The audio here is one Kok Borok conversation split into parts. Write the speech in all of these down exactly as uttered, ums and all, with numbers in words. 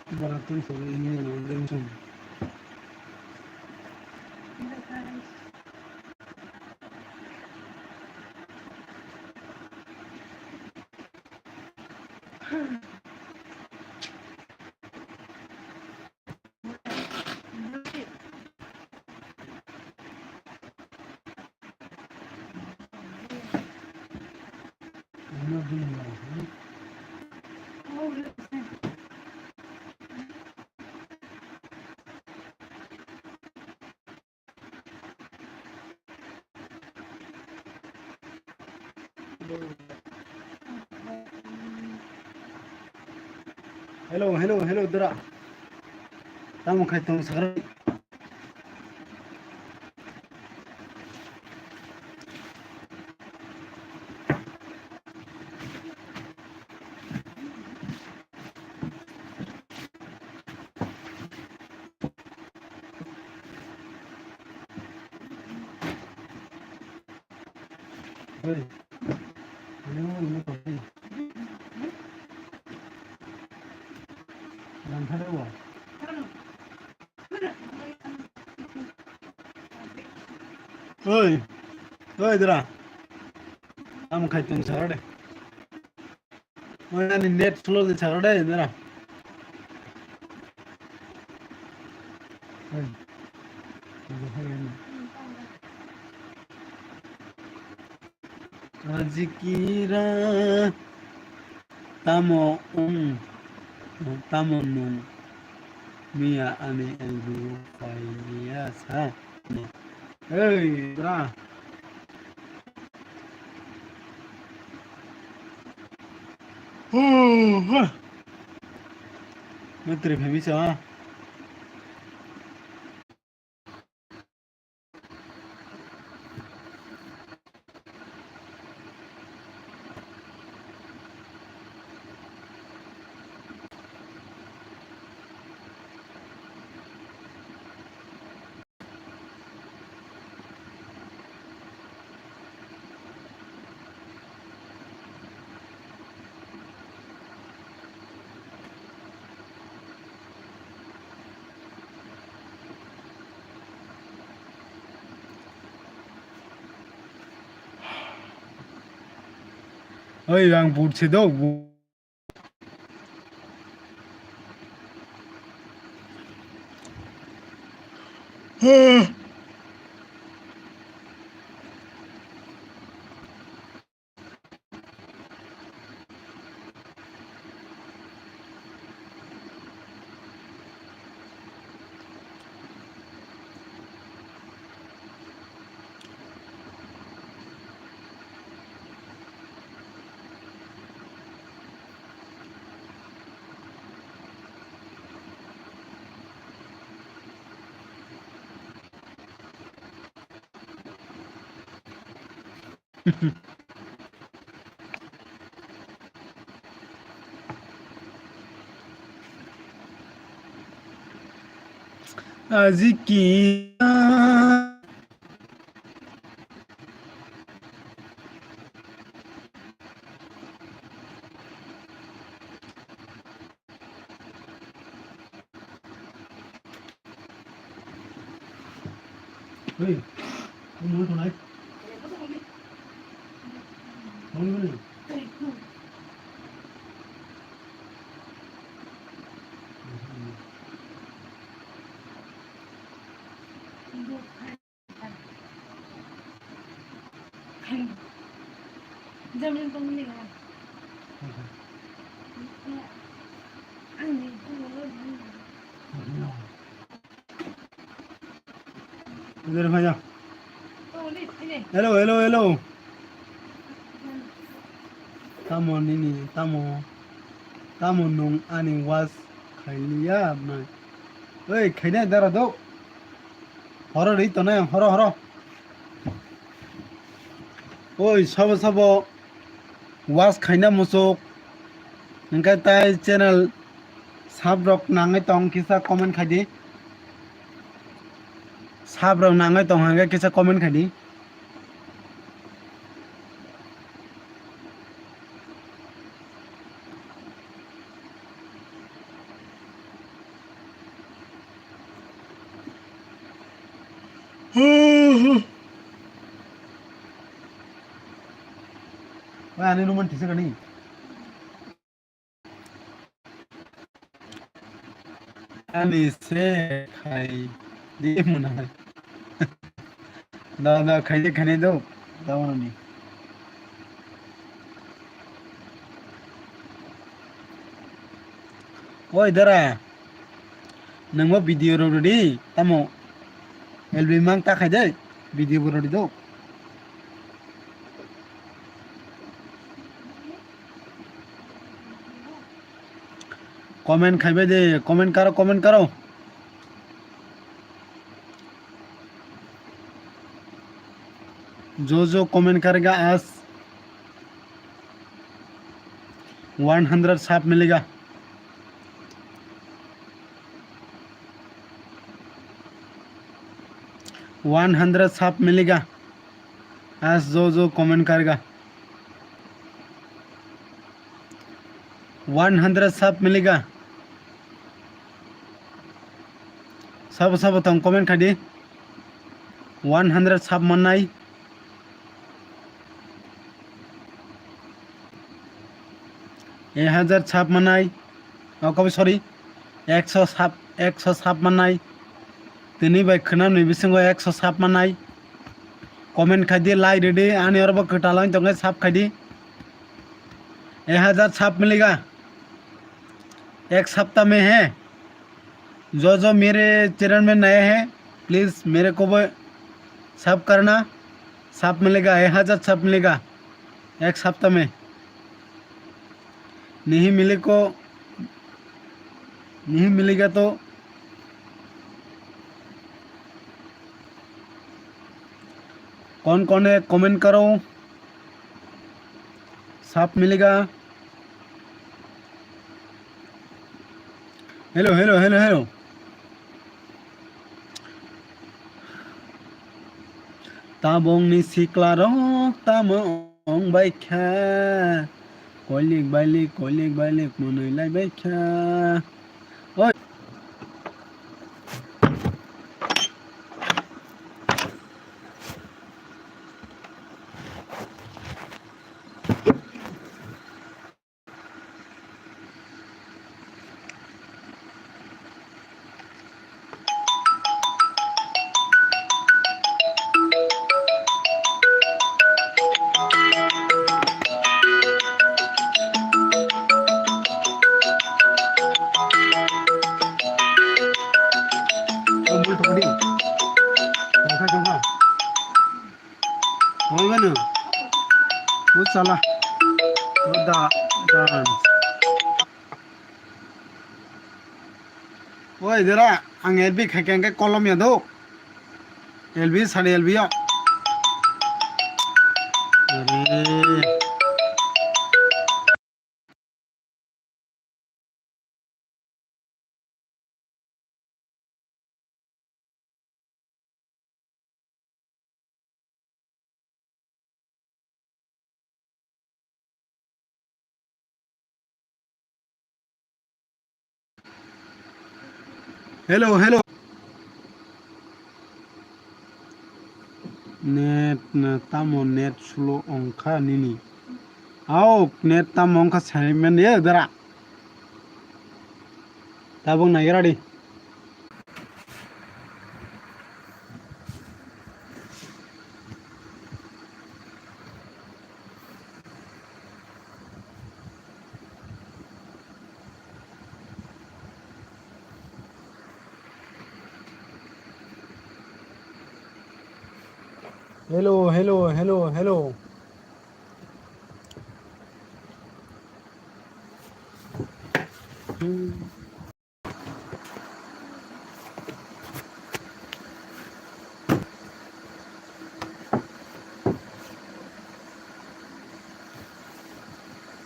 Baratin solo ini yang ada musim. Hello, hello, hello, dura. Tamo khai tong sakra. Oi. Ini mau ini kopi. Yang ada wa. Oi. Oi, dura. Am khai tong sar de. Oi, ani net slow de sar de, dura. Oi. Ajikira tamo wng, tamo nwng, miya ani elbu paiya sa. Hey, bra. Matri phai misa. Oi, ang but se do. Ajiki. Hey, kamu mau tunai? Mau ni mana? Hello, hello, hello. Tamo nini, tamo, tamo nwng ani was khailiya nai. Oi, khaina dara do. Horo ri tonai ang, horo, horo. Oi, sabo, sabo was khaina musuk. Hingke tai channel sub rok nangwi tong kisa comment khaidi. Sub rok nangwi tong hingke kisa comment khaidi. Ani roman tisa kani. Ani se khai di muna. Da da khai di khai do. Da muna ni. Oi dara. Nangma video rok rwdi tamo. L B mang ta khai dai. Video bo rwdi do. Comment khai bai de, comment karo, comment karo. जो जो कमेंट करेगा आज one hundred साब मिलेगा। One hundred साब मिलेगा। आज जो जो कमेंट करेगा। वन हंड्रेड साब मिलेगा। Sabo sabo tong comment khai di. One hundred sab mannai. Ek hajar sab mannai. Oh, kabi, sorry. Ekso sab, ekso sab mannai. Tini bai khwnamni bisingo ekso sab mannai. Comment khai di, like rwdi, ani oro bo kwtal wng tongkhe sab khai di. Ek hajar sab milega. Ek sapta mein hai. जो जो मेरे चैनल में नए हैं, प्लीज मेरे को भी सब करना। सब मिलेगा, एक हजार सब मिलेगा एक सप्ताह में। नहीं मिले को, नहीं मिलेगा तो कौन कौन है, कमेंट करो। सब मिलेगा। Hello, hello, hello, hello. Tabongni siklarok tamo wng bai kha? Koilik bailik, koilik bailik mwnwi lai bai kha. Oi. Hoi mano. O chala. O da, dance. Oi dera, ang L B khaikha hwnkhe kolom ya do. L B sani L B ya. Are. Hello, hello. Net na tamo net slow ongkha nini. Aok net tamo ongkha saimen ye dara. Tabuk naigra di. Hello, hello, hello, hello.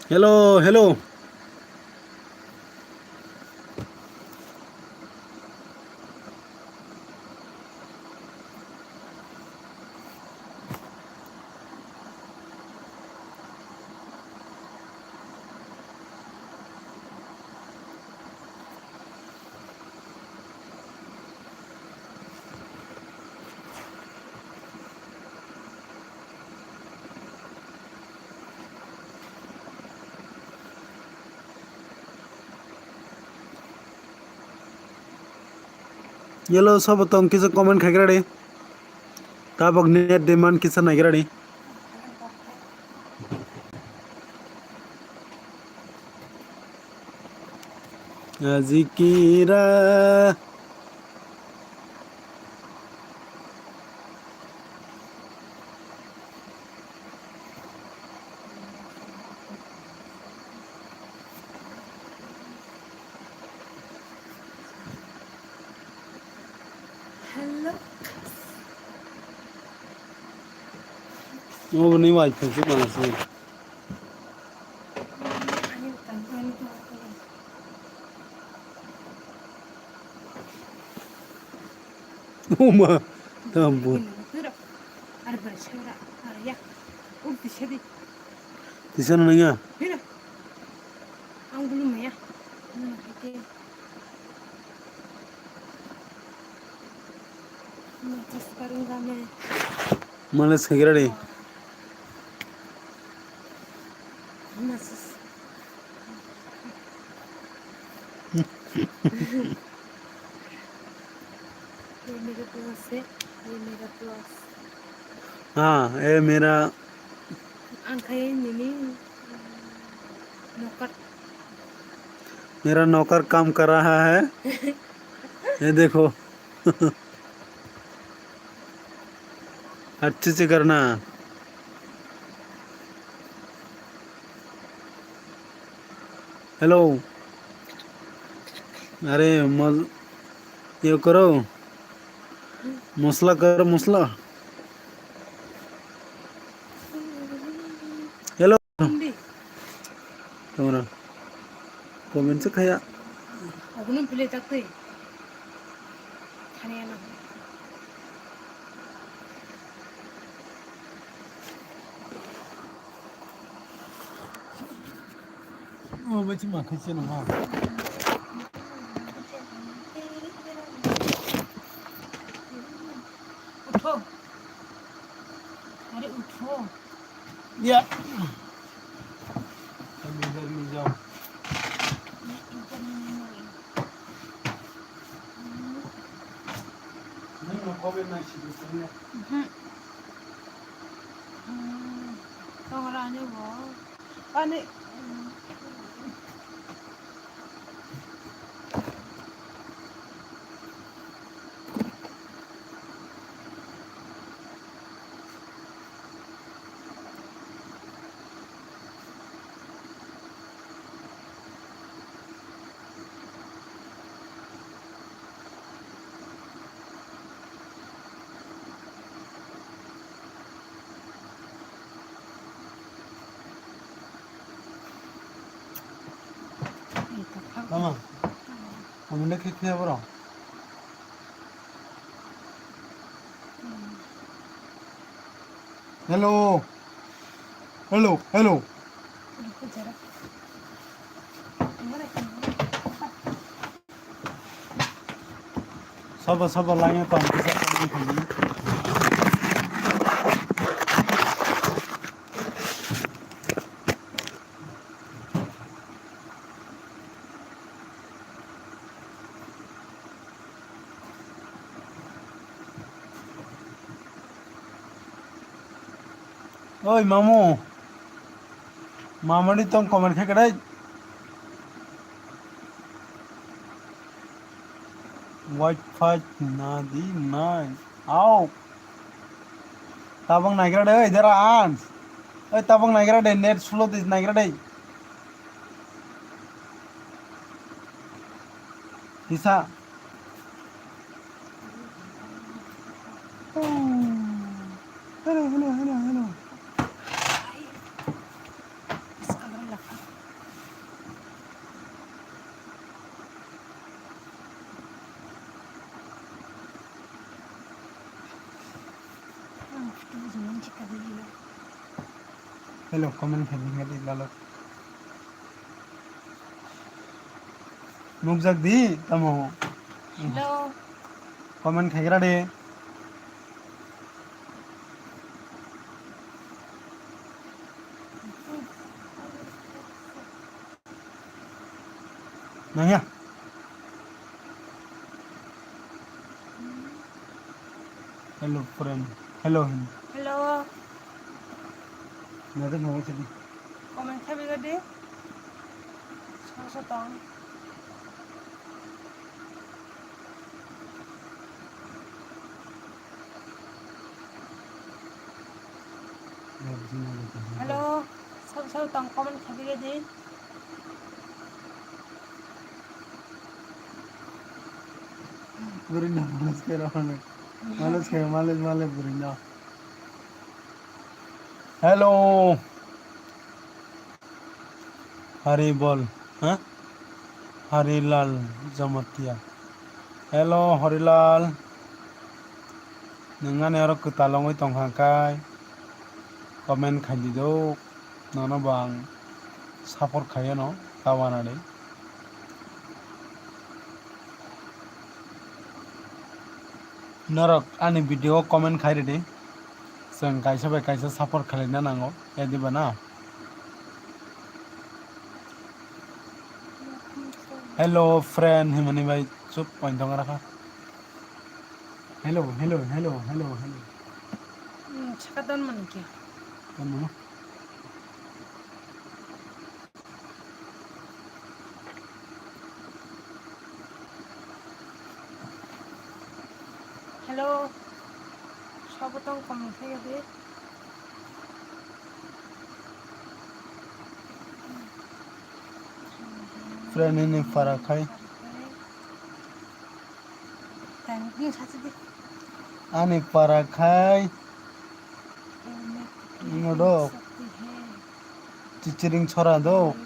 Hello, hello. Yellow sabo tong kisa comment khaigra di. Tabok net demand kisa naigra di. Ajikira. Hello. Obo ni wifi se mana se. Uma, tambo. Tisa na nangya? Ang bulu maya. Malas khagira de. ये मेरा दोस्त है, ये मेरा दोस्त। हाँ, ये मेरा Ang khe nini nokar. मेरा नौकर काम कर रहा है। ये देखो। अच्छे से करना। Hello. अरे मज-, ये करो। मसला करो, मसला। Hello. Hindi. Tunggu. Comment se kaya. Aku nang pilih tak teh. Hanya nang. Oh, baca makan sih nama. Uthok. Are uthok. Ya. Kami dari Mijau. Nang no comment nai sih. Mhm. Hmm. Tong rani bo. Ani. Mama, comment khe khe bro. Hello. Hello, hello. Sabo, sabo, laingo tong kisa. Oi, mamu. Mamani tong comment khe kadai. Wi-Fi nadi nai. Au. Tabang naigra de, oi, dera ans. Oi, tabang naigra de, net slow dis naigra de. Kisa. Hello, hello, hello, hello. Hello, comment khe di, khe di, lalo. Nukjak di, tamo. Hello. Comment khe gra de. Nangya. Hello, friend. Hello, hin. Hello. Nada mo chali. Comment khabi gadi. Soso tong. Hello. Soso tong comment khabi gadi. Bwrwino malas khe rw hwnwi. Malas khe, malas, malas bwrwino. Hello. Hari bol, ha? Harilal Jamatia. Hello, Harilal. Nwng ani oro kwtal wngwi tongkha kai. Comment khaidi do. Nono bo ang support khai ano, ta wanadi. Norok ani video o comment khai rwdi. Chwng kaisa bai kaisa support khlaina nango, ediba na? Hello friend, himani bai chup pointong rakha. Hello, hello, hello, hello, hello. Hmm, saka don mani kya? Don mano. Hello. Sabotong comment khaidi. Friend ini para khai. Tang, ini sasi di. Ani para khai. Ini dok. Chichiring chora dok.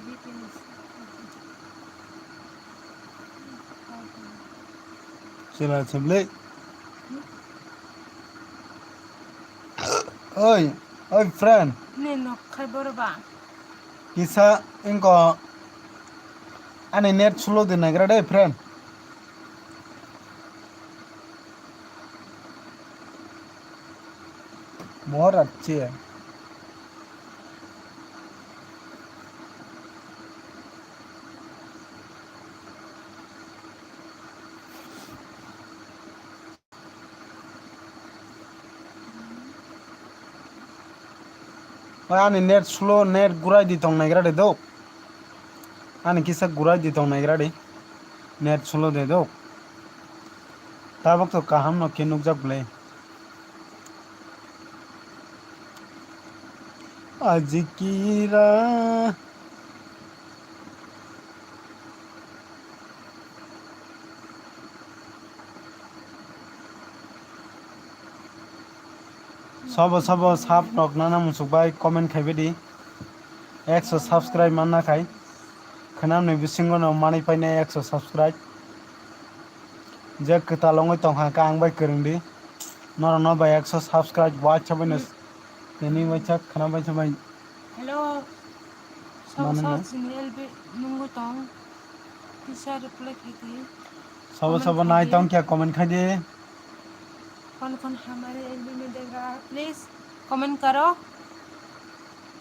Chwla chwmlwi. Oi, oi friend. Ni nok khai boro ba. Kisa ingko ani net slow de nagra de friend. Bohor achhe. Oi, ani net slow, net gurai di tong naigra de dok. Ani kisa gurai di tong naigra de. Net slow de dok. Tabok to kaham no khe nukjak ble. Ajikira. Sabo sabo sap rok nana musuk bai comment khai bidi. Ekso subscribe manna khai. Khwnamni bisingo no manwi painai ekso subscribe. Je kwtal wngwi tongkha khe ang bai kwrwng di. Norok no bai ekso subscribe waisa bai no tini waisa khwnam waisa bai. Hello. Sabo sabo chini L B nungwi tong. Kisa reply khai di. Sabo sabo nai tong kya comment khai di. कौन कौन हमारे एलबी में देख रहा है, please comment करो।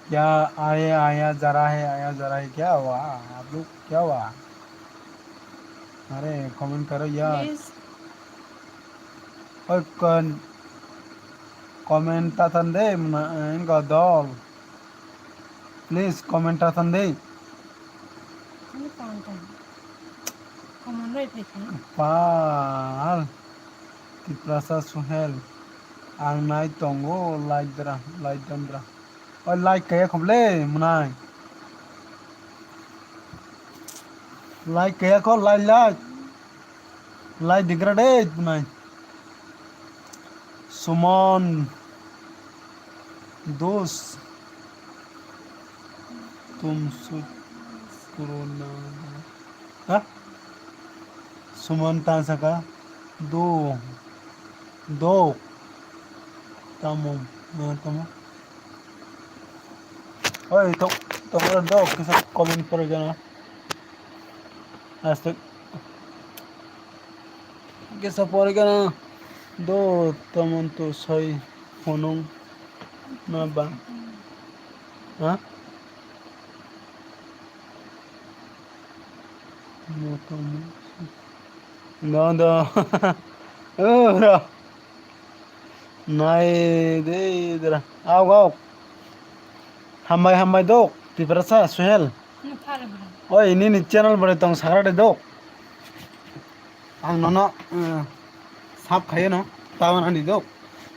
क्या आए आया जरा है, आया जरा है, क्या हुआ? आप लोग क्या हुआ? अरे कमेंट करो यार। प्लीज। ओए कन कमेंट ता तंदे मना इनका दल। Please comment ta than dei. Ani pal ta. Comment roi phai kha. Pal. Tiprasa Suhel. Ang nai tongo like dra, like dra. Oi like kaya khob le mwnai. Like kaya kho like like. Lai digra de bunai. Suman dos tumsuk purona. Ha? Suman tan saka do do tamo na tamo. Oi to to do kisa comment pore jana. Aste. Kisa pore kana do tamon to sai phonung na ba. Ha? Mo tamon. No, no. Oh, bro. Nai de dera. Aw, aw. Hambai, hambai dok. Tiprasa, Suhel. Oi, nini channel bore tong sagra de dok. Ang nono, eh, sub khayo no. Tawan ani dok.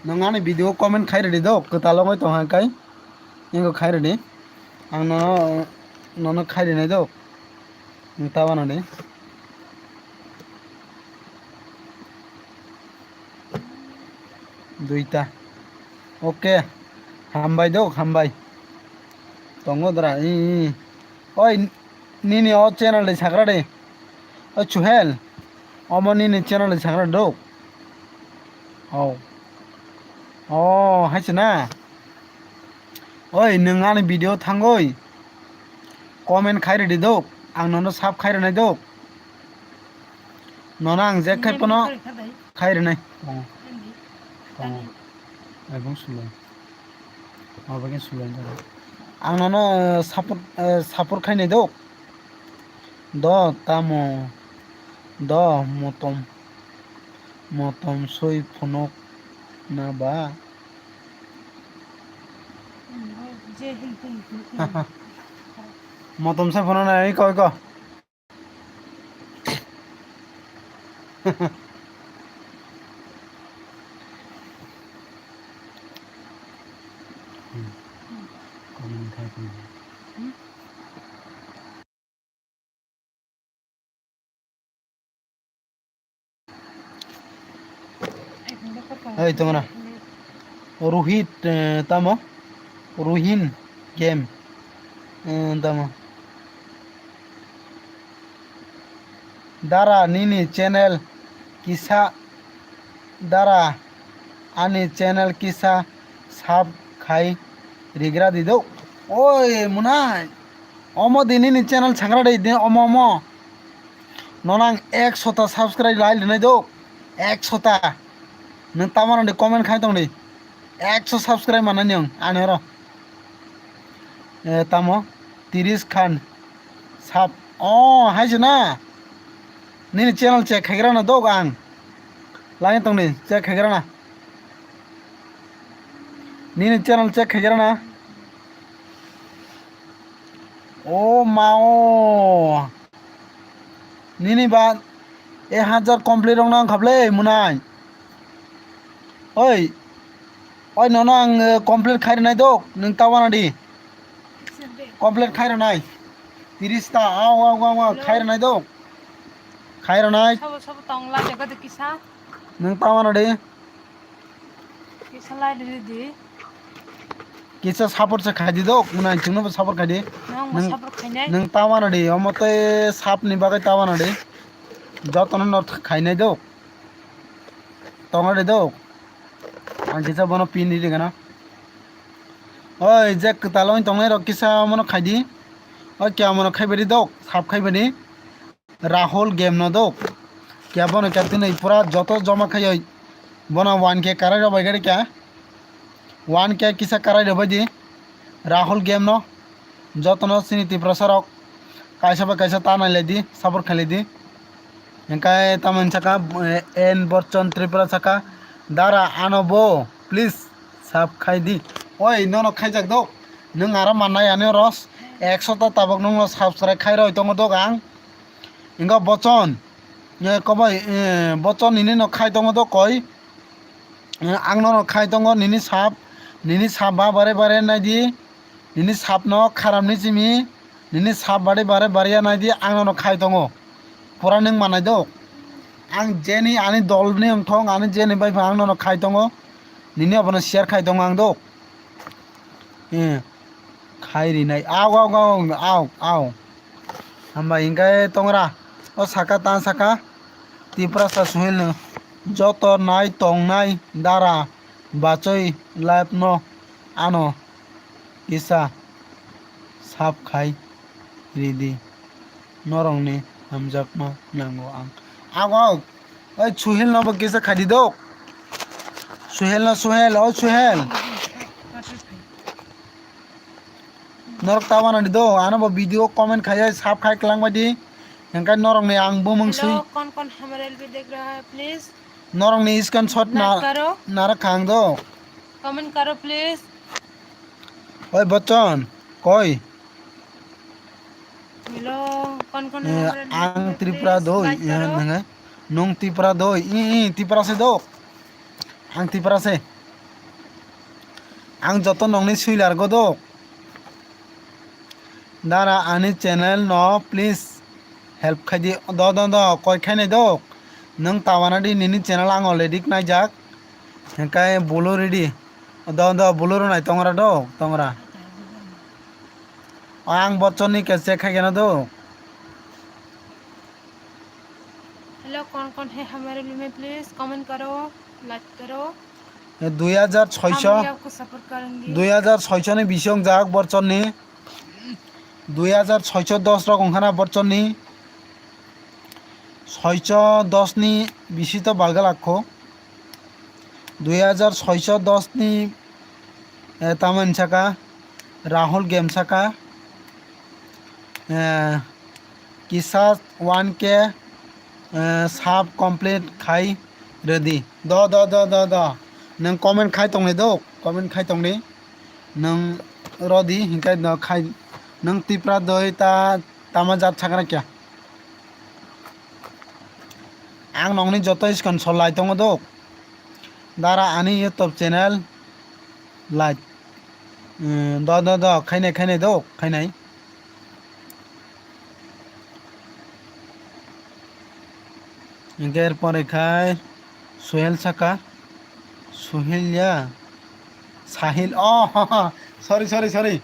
Nang ani video comment khai redi dok. Kwtal ongoi tong hang kai. Ingo khai redi. Ang nono, nono khai redi nai dok. Tawan ani. Duita. Oke. Hambai dok, hambai. Tongo dra. I, i. Oi, nini o channel de sagra de. Oi, Suhel. Omo nini channel de sagra dok. Oh. Oh, hai se na. Oi, nwng ani video thangoi. Comment khai redi dok. Ang nono sub khai rwnai dok. Nono ang je khai pono khai rwnai. Tongo. Tongo. Ebong sulai. Mabagin sulai jago. Ang nono, eh, support, eh, support khainai dok. Do tamo. Do motom. Motom soi phunuk na ba. Motom soi phunuk na iko iko. Oi, tongna. Rohit, eh, tamo? Ruhin game. Eh, tamo? Dara nini channel kisa dara ani channel kisa sub khai rigra di do. Oi, munai. Omo di nini channel sangra de, di omo, omo. Nonang ekso ta subscribe lai linai do. Ekso ta. Nang tamar di comment khai tong di. Ekso subscribe manani ang, ani oro. Eh, tamo? Tiris khan. Sub. Oh, hai se na. Nini channel check khaigra na dok ang. Lai tong ni, check khaigra na. Nini channel check khaigra na. Oh, mao. Nini ba ek hajar complete rok nang khaple munai. Oi. Oi, nono ang, eh, complete khai rwnai dok, nwng ta wana di. Complete khai rwnai. Tiris ta, aw, aw, aw, aw, khai rwnai dok. Khai rwnai. Sabo, sabo tong la jaga de kisa. Nwng ta wana di. Kisa lai rwdi. Kisa support se khai di dok, mwnai chwngno bo support khai di. Nang bo Nwng, support khainai. Nwng ta wana di, omo tei sap ni bagwi ta wana di. Jotono no khainai dok. Tongo de dok. Ang kisa bono pin di gana. Oi, je kwtal wng tongnai rok kisa mono khai di. Oi, kya mono khai bari dok, sap khai bari. Rahul game no dok. Kya bono kya tini pura joto joma khayoi. Bono one K karai rok bai gari kya. One K kisa karai rok bai di. Rahul game no. Jotono chini Tiprasa rok. Kaisa bai kaisa ta nai lai di. Support khai lai di. Hingkai tamoni saka, eh, N Borchon Tripura saka. Dara ano bo. Please. Sub khai di. Oi, nono khaijak dok. Nwng aro mannai ani oro. Ekso ta tabok nwngno subscribe khai roi tongo dok ang. Ingo Bochon, eh, kobai, eh, Bochon nini no khai tongo do koi. Eh, ang nono khai tongo nini sap, nini sap ba bare bare nai di, nini sap no kharam ni simi, nini sap bare bare bare ya nai di, ang nono khai tongo. Pura nwng manai do. Ang jeni ani dol ni wngthong, ani jeni bai ang nono khai tongo, nini abono share khai tongo ang do. Eh, khai rinai. Aw, aw, aw, aw, aw. Hambai hingke tongra. O saka, tan saka. Tiprasa Suhel no joto nai tongnai dara bachoi live no ano kisa sap khai ridi. Norokni hamjakma nango ang. Ago, oi Suhel no bo kisa khai di dok. Suhel no, Suhel, o Suhel. Norok ta wana di do, ano bo video comment khai, sub khai klang bai di. Hingke norok ni ang bumung sui. Hello, कौन कौन हमारे live देख रहा है, please Norokni screenshot na, Like karo. Narak khang do. Comment karo, please. Oi, Bachchan, koi? Hello, kon kon Eh, hamare ang please Tripura doi, like eh, karo. Nang, nung Tripura doi, i, i, Tripura se do. Ang Tripura se. Ang joto nongni suilar go do. Dara ani channel no please help khai di. Do, do, do, koi khai nai do. Nung tawana di nini channel ang already naijak. Hingkai bulu ready. Do, do, bulu ro nai tongra do, tongra. Ang Bachchan ni ke check khai gana do. Hello, कौन कौन है हमारे में, please comment करो, like करो। ये दुई हजार छय सौ, हम भी आपको support करेंगे। Dui hajar soicho ni bising jak Bachchan ni. Dui hajar soicho dos rok wngkha na Bachchan ni. Soicho dos ni bisi to balga lakho. Dui hajar soicho dos ni, eh, tamani saka Rahul game saka, eh, kisa one K, eh, sub complete khai rwdi. Do, do, do, do, do. Nung comment khai tongni do, comment khai tongni. Nung rodi hinkai no khai, nung Tripura doi ta tama jat sakra kya? Ang nongni joto screenshot lai tongo do. Dara ani YouTube channel like. Hmm, do, do, do, khainai, khainai do, khainai. Hingke er pore khai Suhel saka. Suhel ya. Sahil. Oh, sorry, sorry, sorry.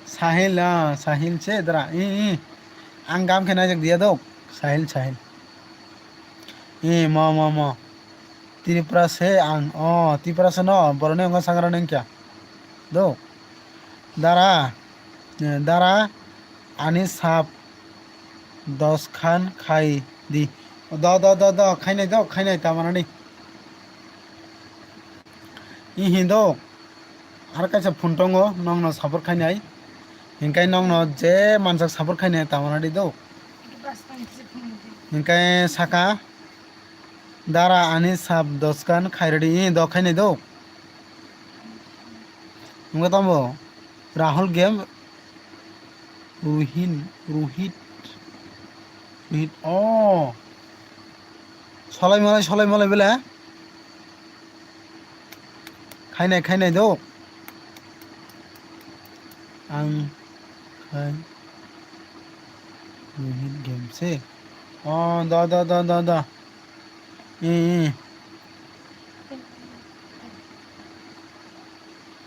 Sahil, ah, Sahil se dara. I, i. Ang gam khe naijak diya do. Sahil, Sahil. I, mo, mo, mo. Tripura se ang. Oh, Tripura se no. Boroni wngkha sangra nengkya. Do. Dara. Eh, dara. Ani sap. Dos khan khai di. Do, do, do, do. Khainai do. Khainai tamanani. I hindo, ar kaisa phone tongo, nokno support khainai. Hinkai nokno je mansak support khainai, tamana di do. Hinkai saka, dara ani sab doskan khairadi, i do khainai do. Nungkha tamo, Rahul game, Ruhin, Ruhit, Ruhit, oh. Solai malai, solai malai bele. Khainai, khainai do. Ang khai. Ruhit game se. Oh, da, da, da, da, da. Eh, eh.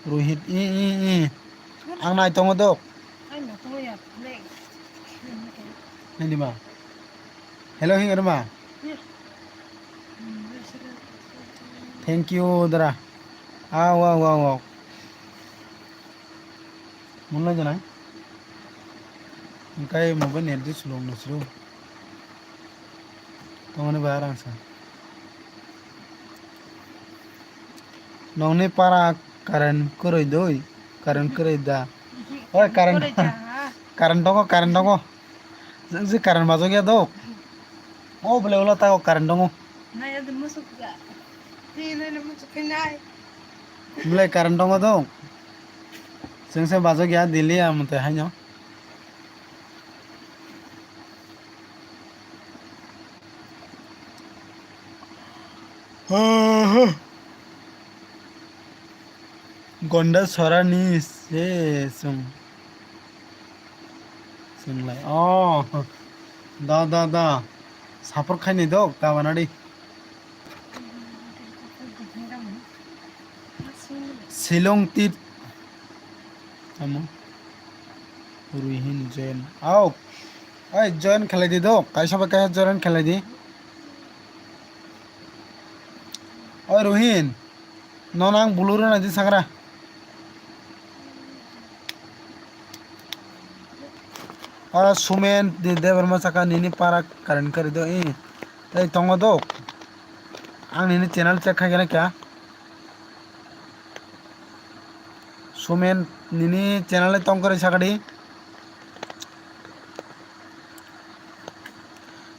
Rohit, i, i, i. Ang nai tongo dok. Nai di ma. Hello, hing ma. Thank you, dara. Aw, aw, aw, aw. Munlai jana. Engkai mobile net di sulung no suru. Tongoni ba arang sa. Nongni para current kwrwi doi, current kwrwi da. Oi, current, current tongo, current tongo. Jeng se current bajok ya dok. O bole ulo tago current tongo. Nai ado musuk ja. Ti nai na musuk kai nai. Bole current tongo dok. Jeng se bajok ya dili amte haino. Gonda sorani se sung. Sunglai. Oh. Da, da, da. Support khaini dok, ta banadi. Silong tit. Amo. Ruhin join. Au. Ai, join khalai di dok. Kaisa bai kaisa join khalai di. Oi, Ruhin. Nono ang bulu rwna di sagra. Oro Sumen di Debbarma saka nini para current kwrwi do, eh. Tei tongo do. Ang nini channel check khai gana kya? Sumen nini channel tong kwrwi saka di.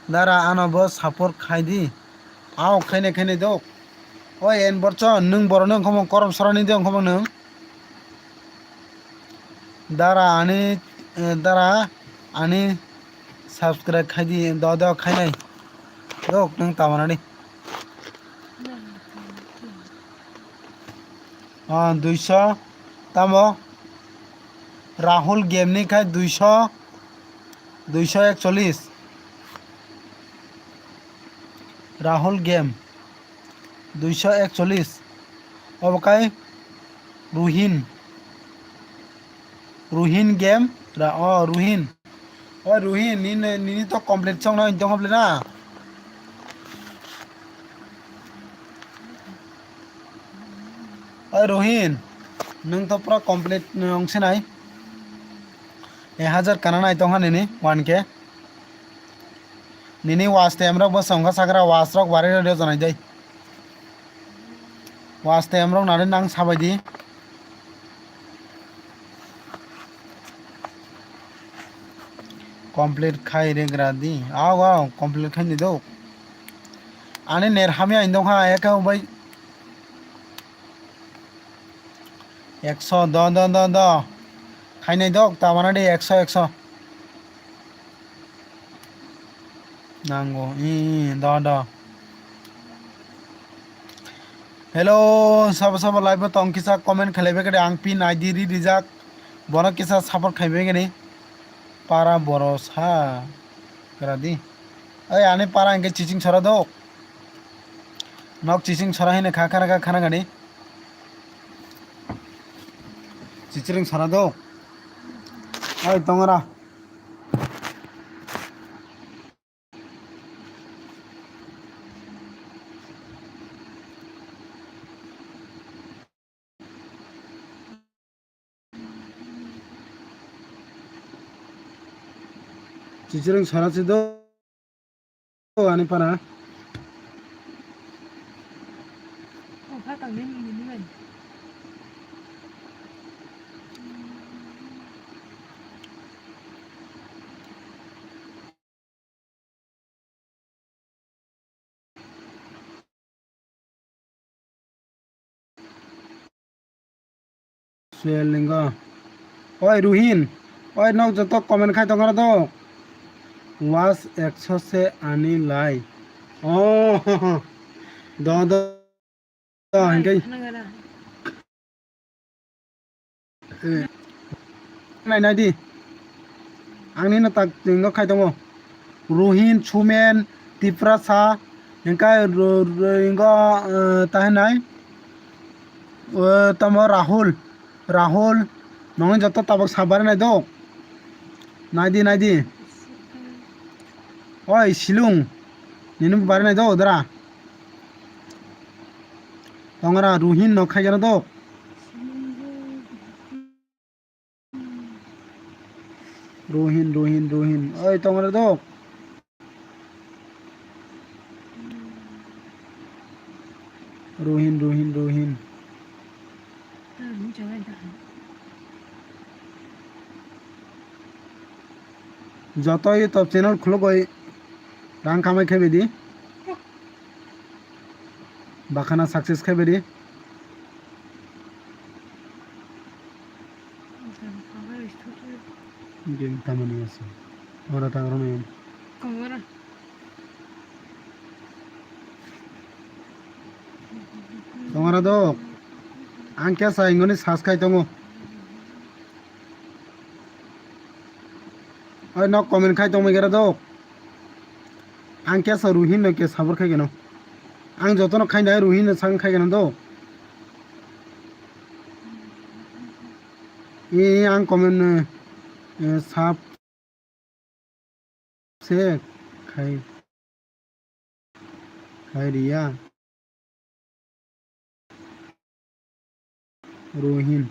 Dara ano bo support khai di. Ao khainai khainai dok. Oi en borchon, nwng boroni wngkha korom sorani de wngkha nwng. Dara ani, eh, dara ani subscribe khai di, do do khainai. Dok nwng tamanani. Ah, duiso tamo Rahul game ni khai duiso, duiso ekcholish. Rahul game duiso ekcholish. Obo kai Ruhin. Ruhin game ra o Ruhin. Oi Ruhin, nini, nini to complete song na, tong na. Oi Ruhin, nwng to pura complete wng sinai. Ek hajar kana nai tong ha nini one K. Nini watch time rok bo songkha sakra watch rok bari rw rw janai dai. Watch time rok nari nang sabai di. Complete khai regra di. Aw, aw, complete khai ni do. Ani ner hamya indong ha, eka ubai. Ekso, do, do, do, do. Khainai dok, tamana de ekso, ekso. Nango, i, i, do, do. Hello, sabo sabo live o tong kisa comment khlaibai kade ang pin I D ri rijak. Bono kisa support khaibai kade. Para boro sa. Kara di. Oi, ani para hingke chiching sora do. Nok chiching sora hine kha khana kha khana gani. Chichiring sora do. Oi, tongora. Chichirang sara se do ani para. Suel Linggo. Oi Ruhin. Oi nok joto comment khai tongkha do. Was ekso se ani lai. Oh. Do do. Do hingke. Eh, nai nai di. Ang nino tak tingno khai tongo. Ruhin, Sumen, Tiprasa, hingke ro-, ro-, ingo, eh, tahe nai. Eh, tamo Rahul, Rahul, nongni joto tabok sabari nai do. Nai di, nai di. Oi, Silung, nini bari nai do, dara. Tongora Ruhin no khai jana do. Ruhin, Ruhin, Ruhin. Oi, tongora do. Ruhin, Ruhin, Ruhin. Joto YouTube channel khulugoi rang kamai khe bidi. Bakhana success khe bidi. Game tamani ase. Ora ta oro nai. Tongora do. Ang khe sa ingoni subscribe tongo. Oi nok comment khai tongmai khe do. Ang kesa Ruhin no ke sabor khai gano. Ang jotono khai nai Ruhin no sang khai gano do. E ang comment, eh, sab se khai, khai riya. Ruhin.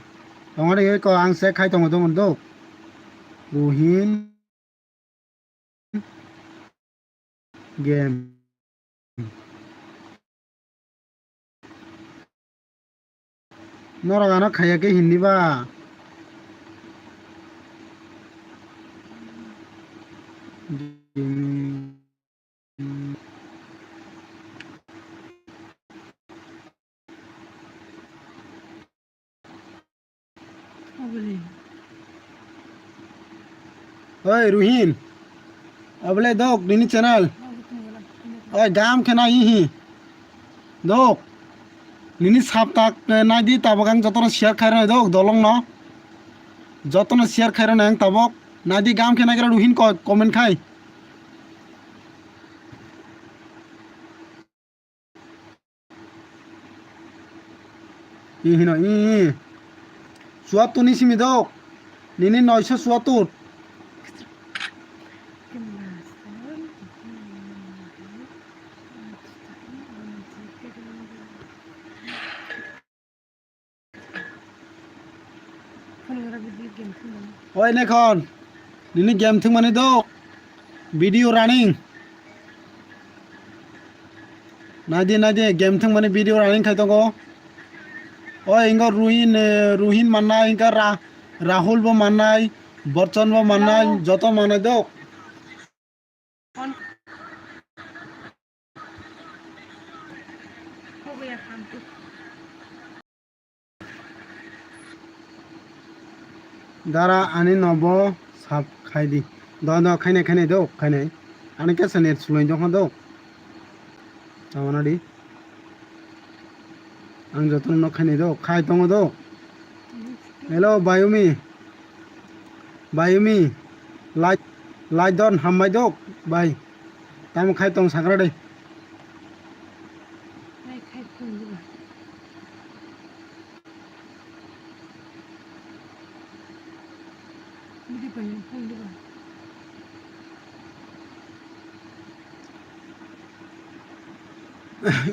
Tongori ko ang se khai tongo tongo do. Ruhin game. Norok ano khaiya khe hindi ba. Gaming. Oi Ruhin, abole dok nini channel. Oi gam khe nai hi. Dok. Nini sap tak, eh, nai di tabok ang jotono share khai rwnai dok dolong no. Jotono share khai rwnai ang tabok. Nai di gam khe nai gra Ruhin ko comment khai. Ih hino, ih, ih. Chuattur ni simi dok. Nini noisho chuattur. Oi Nekhon, nini game thwngmani dok. Video running. Naidi, naidi, game thwngmani video running khai tongo. Oi, ingo Ruhin, eh, Ruhin mannai, ingo Ra-, Rahul bo mannai, Borchon bo mannai, joto mannai dok. Dara ani nobo sap khai di. Do, do, khainai, khainai do, khainai. Ani kesa net sulai do, do. Tamo na di. Ang joto no khainai do, khai tongo do. Hello, Bayumi. Bayumi. Light, light don, hambai do, bai. Tamo khai tong sakra de.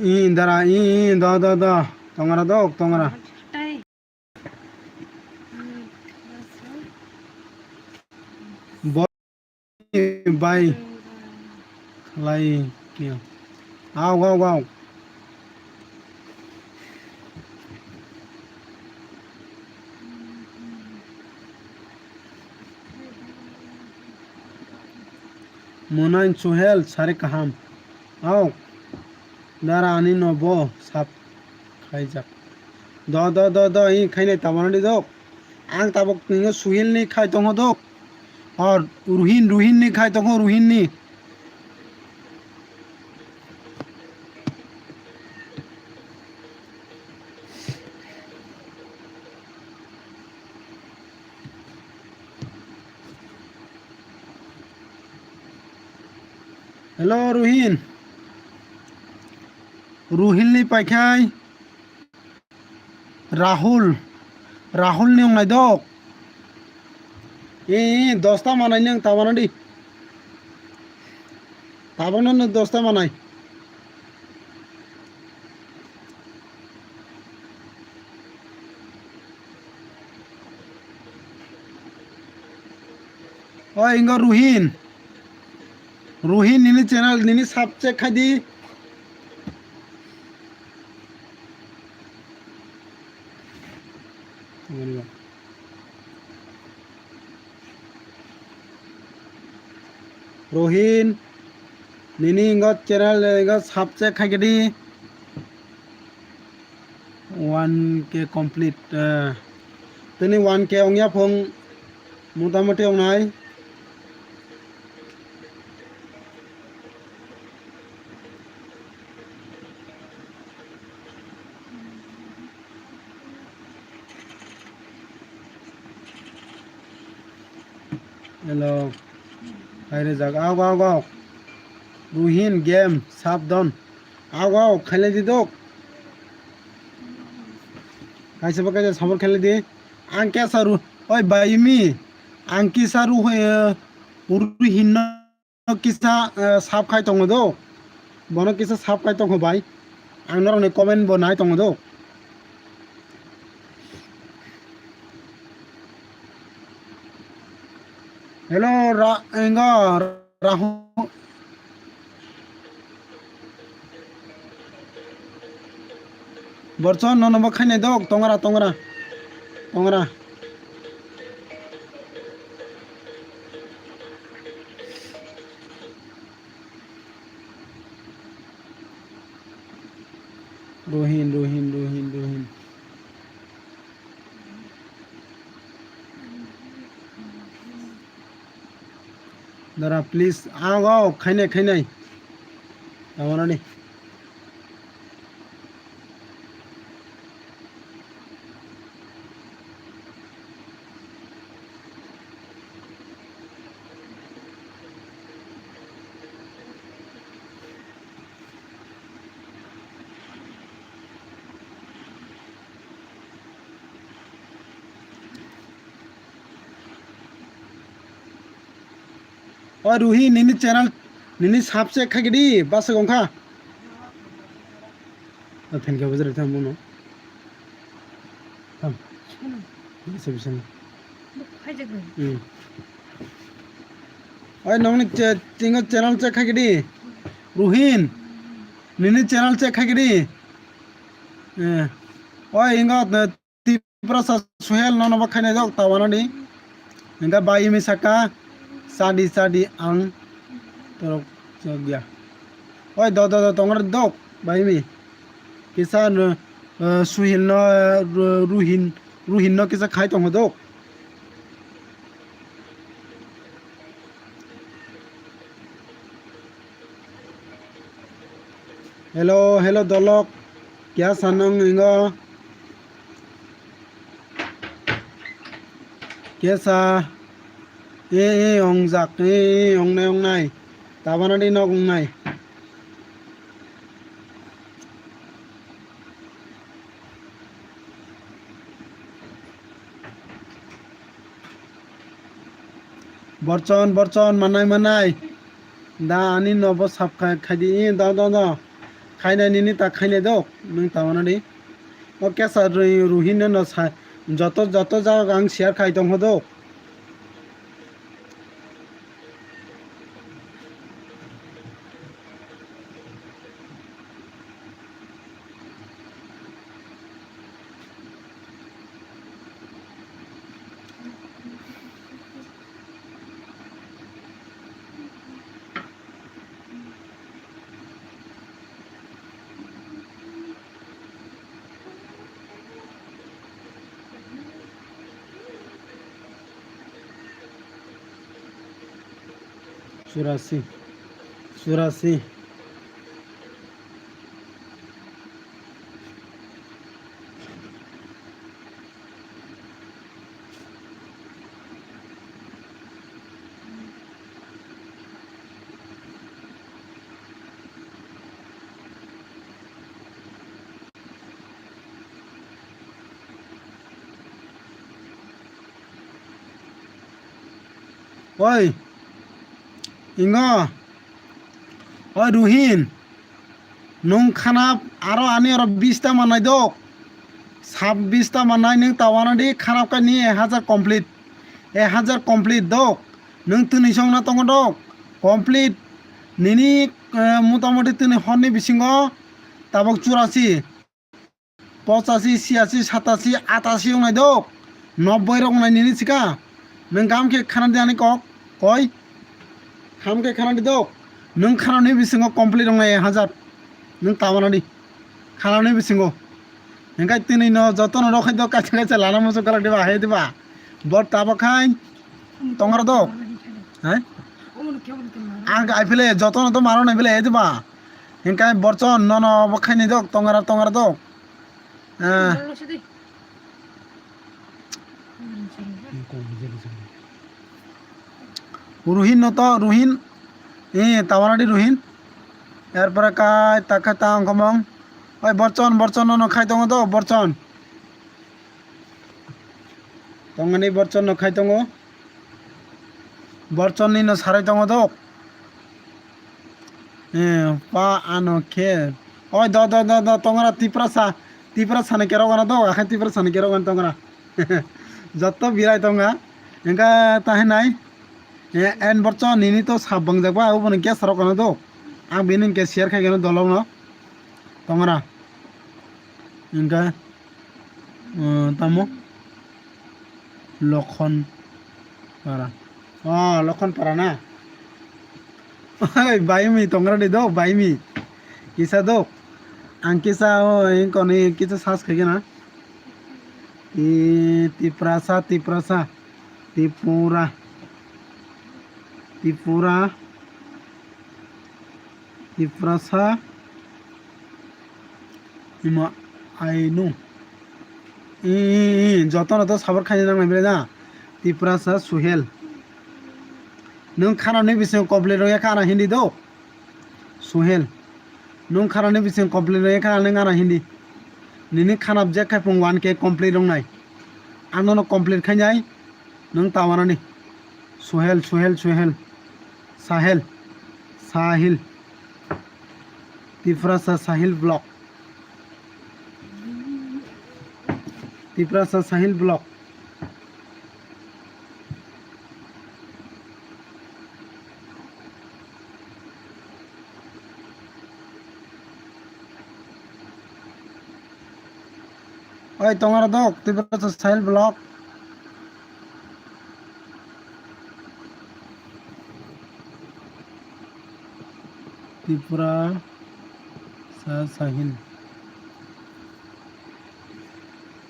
Ih, dara, ih, ih, do, do, do. Tongra do, tongra. Bo-, bai. Lai, kya. Au, au, au. Monain Suhel sari kaham. Au. Dara ani no bo sap khaijak. Do, do, do, do, i khainai tabana di dok. Ang tabok ningo Suhel ni khai tongo dok. Or Ruhin, Ruhin ni khai tongo, Ruhin ni. Hello, Ruhin. Ruhin ni paikhai. Rahul. Rahul ni wngnai dok. Ee, dosta manai nang tabana di. Tabana nang dosta manai. Oi, ingo Ruhin. Ruhin nini channel nini subscribe khai di. Rohin, nini ingot channel ingot subscribe khai di. One K complete, eh, tini one K ongya phung motamoti ongnai. Hello. Hai rejak. Aw, aw, aw. Ruhin game sap don. Aw, aw, khailai di dok. Kaisa ba kaisa sabor khailai di. Ang kesa ru-, oi bai mi. Ang kisa ru-, eh, Ruhin no kisa, eh, sap khai tongo do. Bono kisa sap khai tongo bai. Ang norokni comment bo nai tongo do. Hello, Ra-, engo, Rahul. Borchon, nono bo khainai dok, tongra, tongra, tongra. Rohin, Rohin, Rohin, Rohin. Dara, please. Ang o, khainai, khainai. Tamarani. O Ruhi, nini channel, nini subscribe khai di, basa gongkha. O phen khe bujari tham bono. Tham. Bisa, bisa. Hmm. Oi, nongni che-, tingo channel check khai di. Ruhin. Nini channel check khai di. Eh. Oi, ingo, eh, Tiprasa Suhel nono bo khainai jok tawana di. Inga bai mi saka. Sadi, sadi ang. Torok jok ya. Oi, do, do, do, tongor dok. Bai mi. Kisa no, eh, Suhil no, eh, Ru-, Ruhin, Ruhin no kisa khai tong do. Hello, hello, dolok. Kya sanang ingo? Kesa. E, e, ongjak. E, e, ongnai, ongnai. Tabana di nok ongnai. Borchon, borchon, manai, manai. Da ani nobo sap khai, khai di, da, da, da. Khainai nini ta khainai do, nung ta wana di. O kesa rui, ruhin no sa, joto, joto jagao ang share khai tong hodo. Churasi. Churasi. Oi, ingo, oi Ruhin, nung khanap aro ani aro bista manai dok, sab bista manai nung tawana di khanap ka ni ek hajar complete, ek hajar complete dok, nung tini song na tongo dok, complete nini, eh, motamoti tini horni bisingo tabok churasi. Pochashi, siyashi, satashi, atashi wngnai dok. Nobboi rok wngnai nini sika. Nwng kaham khe khana di ani kok. Koi. Kaham khe khana di dok. Nwng khanani bisingo complete wngnai ek hajar. Nwng tabana di. Khanani bisingo. Hingkai tini no joto no rokhai dok kaisa kaisa lana muchung kalak diba hai diba. Bor tabo khai. Tongra dok. Hai? Ang kai phile joto no to maro nai phile hai diba. Hingkai borchon nono bo khaini dok tongra tongra dok. Ah. Ruhin no to, Ruhin. Eh, tawana di Ruhin. Erpore kai, takai ta ongkomong. Oi, borchon, borchon, nono khai tongo to, borchon. Tongani borchon no khai tongo. Borchon ni no sarai tongo to. Eh, pa ano khe. Oi, do, do, do, do, tongra Tiprasa. Tiprasa ni kerok ano do, akhe Tiprasa ni kerok ano tongra. Jotto birai tonga. Engka tahe nai. Eh, en borchon nini to sab bangjak ba, uboni guest rok ano do. Ang bini hwnkhe share khai gano dolok no. Tongra. Engka, eh, tamo. Lokhon Para. Oh, Lokhon Para na? Oi, baimi tongra di do, baimi. Kisa do. Ang kisa, oh, ingkoni kisa search khai na. Ti, Tiprasa, Tiprasa. Tipura. Tripura, Tiprasa, ima, I know. I, i, i, jotono to sabor khaina nangnai belai na. Tiprasa Suhel. Nwng khanani bising complete wngya kha ana Hindi do. Suhel. Nwng khanani bising complete wngya kha ana Hindi. Nini khanap jek khai pung one K complete wngnai. Ang nono complete khainai. Nwng tawanani. Suhel, Suhel, Suhel. Sahel. Sahil. Tiprasa Sahil vlog. Tiprasa Sahil vlog. Oi, tongara dok, Tiprasa Sahil vlog. Tiprasa Sahil.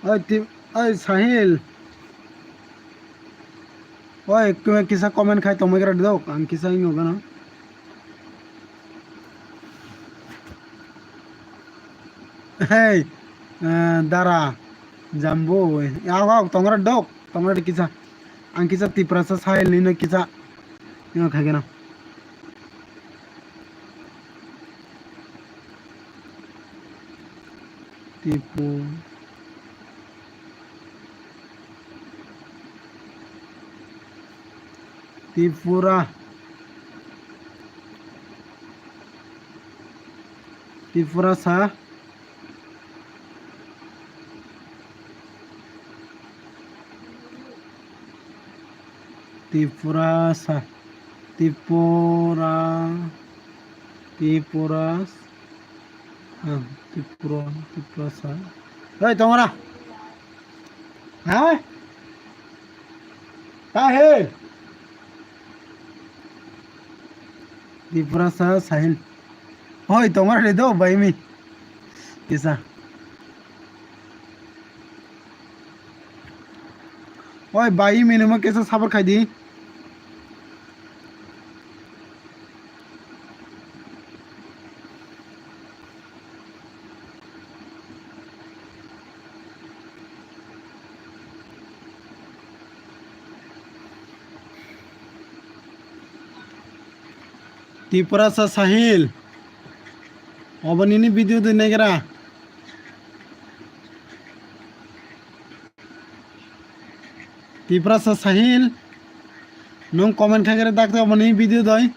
Oi, Ti-, oi, Sahil. Oi, kisa comment khai tongmai gra dok, ang kisa ingo gana. Hey, eh, dara, jambu, ya, wow, tongra dok, tongra di kisa. Ang kisa Tiprasa Sahil nino kisa. Ino khai gana. Tipu. Tripura. Tiprasa. Tiprasa. Tripura. Tipuras. Ah, Tripura. Tiprasa. Hei, tongora. Ha? Ta he? Tiprasa Sahil. Hoi, tongora de do, bai mi. Kisa. Oi, bai mi numa kisa sabor khai di. Tiprasa Sahil. Obo nini video de negra. Tiprasa Sahil, nwng comment khai khe dakti omo ni video doi.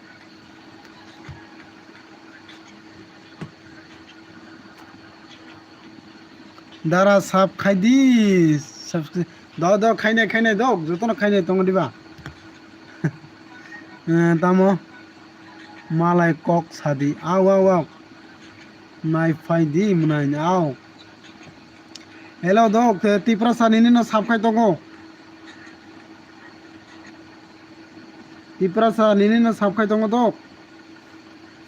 Dara sub khai di, subscribe, do, do, khainai, khainai, do, jotono khainai tongo diba? Eh, tamo, malai kok sadi, au, au, au, nai phai di, mwnai, au. Hello dok, te Tiprasa nini no sub khai tongo. Tiprasa nini no sub khai tongo dok.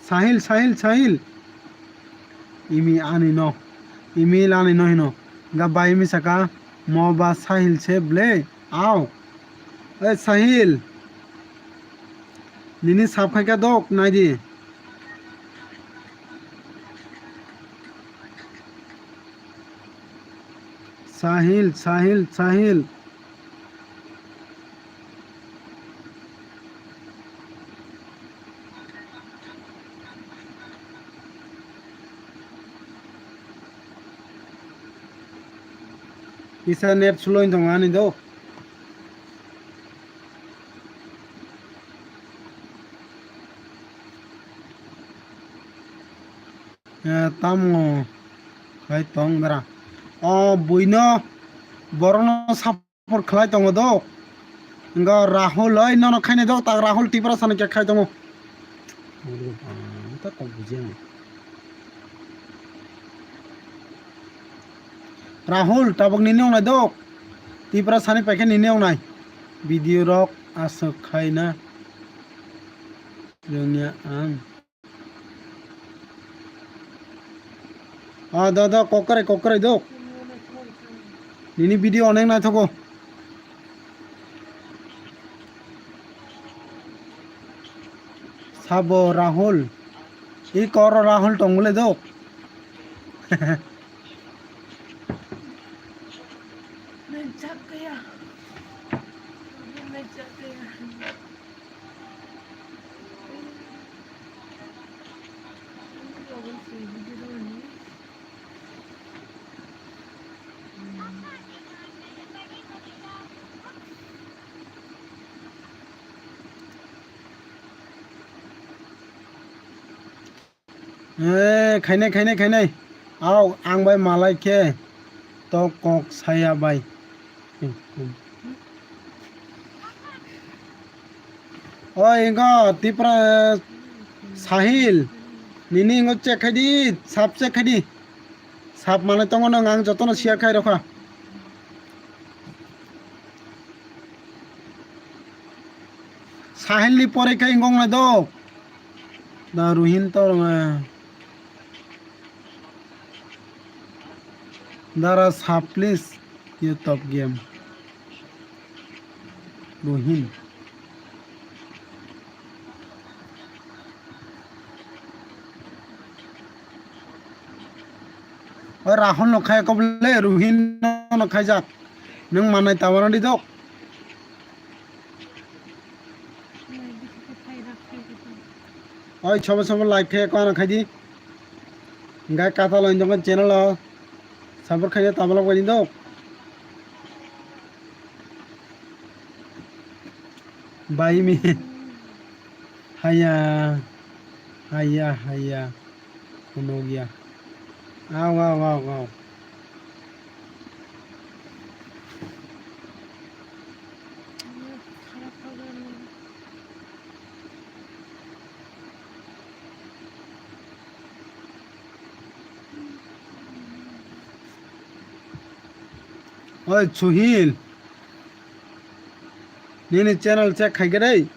Sahil, Sahil, Sahil. Imi ani no. Imi lani no hino. Ga bai mi saka mo ba Sahil se ble. Au. Ei Sahil. Nini sub khai ka dok nai di. Sahil, Sahil, Sahil. Kisa net slow wng tongo ani do. Eh, tamo khai tong bera. O buino borokno support khlai tongo do. Wngkha Rahul oi nono khainai do tak Rahul Tiprasa ni khe khai tongo. Ta kok bujiya. Rahul tabok nini wngnai do. Tiprasa ni paikhe nini wngnai. Video rok aswk khaina rwngya ang. Ah, da, da, kokrai, kokrai, do. Nini video onek naithogo. Sabo Rahul. I koro Rahul tongmole dok. Eh, khainai, khainai, khainai. Au, ang bai malai khe to kok saya bai. Oi, ingo Tipra Sahil. Nini ingo check khai di, sub check khai di. Sub manai tongo nang, ang jotono share khai rokha. Sahil ni pore khe ingong na do. Da Ruhin to, eh. Dara sub please, you top game. Ruhin. O Rahul no khai kobole, Ruhin no khaijak. Nung manai tawana di dok. Oi, sobo sobo like khe ko ano khai di. Hingke kata lo hinjong channel o. Support khaina tabla bai do. Bai mi. Haya. Haya, haya. Kuno ya. Au, au, au, au. Oi, Suhil. Nini channel check khai gede.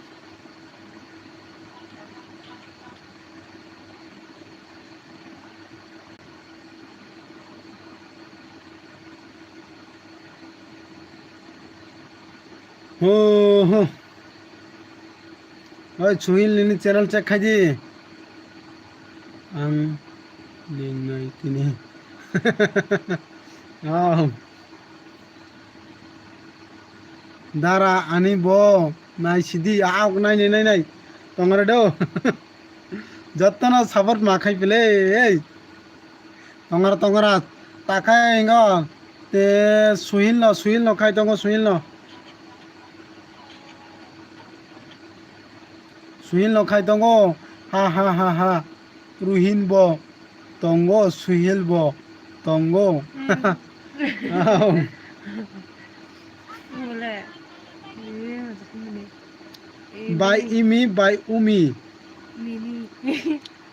Ho, ho. Oi, Suhil nini channel check khai di. Ang din nai tini. Oh. Dara ani bo nai sidi, aok nai nai nai nai. Tongre do. Jottono support ma khai pele, ei. Tongara, tongara, takhai ingo, te Suhil no, Suhil no khai tongo, Suhil no. Suhil no khai tongo, ha, ha, ha, ha. Ruhin bo tongo, Suhil bo tongo. Hmm. Oh. Wala. Eh, maksudnya gini. Eh, By ini. Imi, by Umi. Mini.